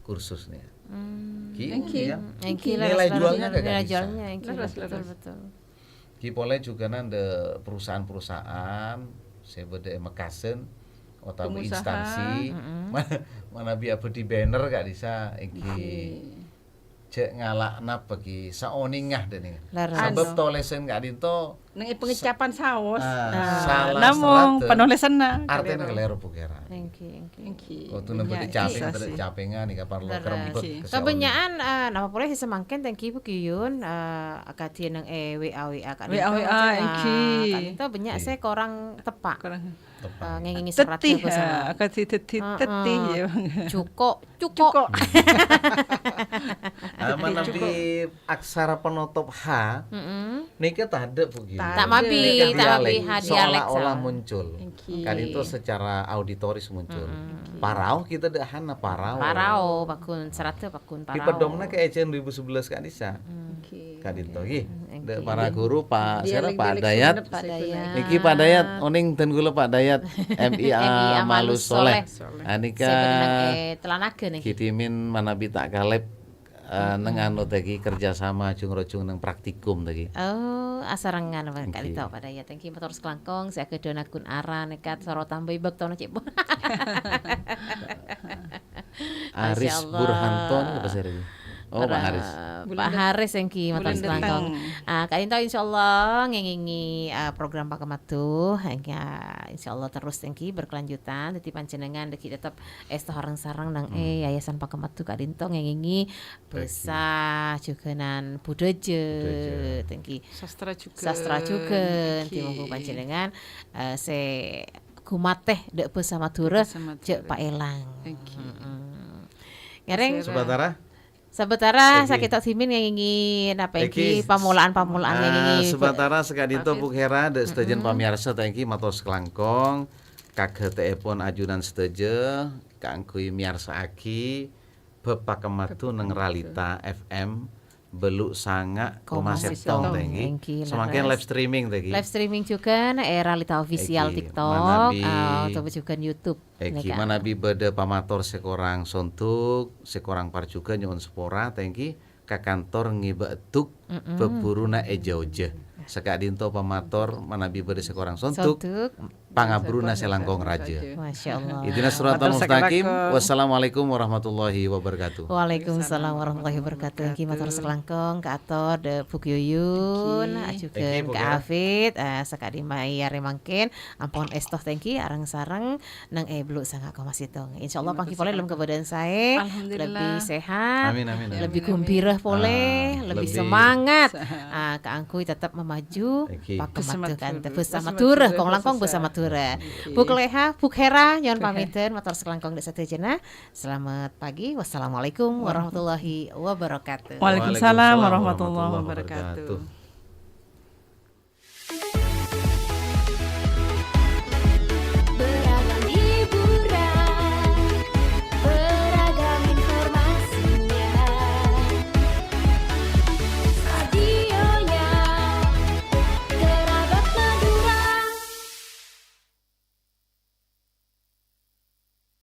kursus nèka. Hmm. Ènggi, ènggi, ya. Ènggi, nilai jualnya kagak bisa. Nilai jualnya, ènggi, betul, betul. Ghi polè jhughân nanda perusahaan-perusahaan sè bâdâ è Mekkasân otabâ instansi, manabi abâdhi banner ka'dhissa' ènggi. Jhâ' ngala' napa ghi saonèngnga dâ' nèka. Leres. Sabâb tolèsan ka'dhinto neng è pengecapan saos. Ah, salah namong serata penolèsanna artèna kalèro, Bu Hera. Ènggi, ènggi. Kodhu nembhâ capèng, tadâ' capèngnga nèka parlo kerembhâk. Kabânnya'an, eh, napa polè sè samangkèn tèngghi Bu Yuyun, eh, akadhi neng è W A W A ka'dhinto, ènggi. Ka'dhinto bânnya' sè korang teppa'. Korang teppa'. Eh, ngèngèngè serata bhâsa. Akadhi dâddhi tetteh, ya, Bang. Cuko', cuko'. Cuko'. Ah, manabi aksara penotop H, nèka tadâ', Bu Giri. Ta' mabi, ta' mabi H dialek. Seolah-olah muncul. Ka'dhinto secara auditoris muncul. Parao kita dâ' hana parao. Parao, paggun, serata paggun parao. Di pedomna ke ejjhân dua ribu sebelas ka'dhissa'. Ka'dhinto, ghi. Dâ' para guru, Pak, sèra, Pak Dayat. Pak Dayat. Niki Pak Dayat, onèng dân kaulâ Pak Dayat, M I A Malus Soleh. Soleh. Ah, nèka Telanaga nèka. Ghi Dimin manabi ta' kalèp, eh, neng anu tèngghi kerjasama jung-rojung neng praktikum tèngghi. Oh, asarengngan, Pak. Ka'dhinto Pak Dayat. Tèngghi mator sakalangkong, sè aghâdhuwân akun ara nèka soro tambâi bâktona cè'. Aris Burhanto nèka apa sè rèya? Oh, Pak Haris. Pak Haris èngghi mator sakalangkong. Ah, ka'dhinto insyaallah ngèngèngè, ah, program Pakemadu, èngghi, ah, insyaallah terus èngghi berkelanjutan. Dâddhi panjhennengngan dâgghi' tetep èsto sareng-sareng neng è Yayasan Pakemadu ka'dhinto ngèngèngè bhâsa jhughânan budhâjâ, tèngghi. Sastra jhughân. Sastra jhughân, èngghi. Dâddhi mongghu panjhennengngan, eh, sè ghumatè dâ' bhâsa Madhurâ, jhâ' paèlang. Èngghi. Ngèrèng. Sabatara? Sabatara, sakèto Dimin ngèngèngè napa èngghi pamolaan-pamolaan ngèngèngè. Sabatara saka'dhinto Bu Hera, dâ' sadhâjâna pamèyarsa tèngghi mator sakalangkong. Kaghâtèèpon ajunan sadhâjâ kaangghuy mèyarsa'aghi bhâb Pakemadu neng Ralita F M bâllu' sanga' koma sèttong tèngghi. Èngghi, samangkèn leres. Live streaming tèngghi. Live streaming jhughân è Ralita Official TikTok, manabi, eh, otabâ jhughân YouTube. Èngghi, manabi bâdâ pamator sè korang sondhuk, sè korang parjhughân nyo'on sapora, tèngghi ka kantor ngèbâ èdhuk bhâb bhuruna è jhâ-ojhâ. Saka'dhinto pamator manabi bâdâ sè korang sondhuk, pangabhuruna sè langkong rajâ. Masyaallah. Ihdinas siratal mustaqim. Wassalamualaikum warahmatullahi wabarakatuh. Waalaikumsalam warahmatullahi wabarakatuh. Èngghi mator sakalangkong, kaator dâ' Bu Yuyun, jhughân Kak Afid, eh, saka'dimma è arè mangkèn ampon èsto tèngghi areng-sareng neng è bâllu' sanga' koma sèttong. Insyaallah pangghi polè dâlem kabâdâ'ân saè, lebbi sehat, lebbi gembira polè, lebbi semangat. Ah, kaangghuy tetep mamaju Pakemadu kanto bhâsa Madhurâ, kong-langkong bhâsa Madhurâ. Bu Kleha, Bu Hera, nyo'on pamèdhân, mator sakalangkong dâ' sadhâjâna. Selamat pagi. Wassalamualaikum warahmatullahi wabarakatuh. Waalaikumsalam warahmatullahi wabarakatuh.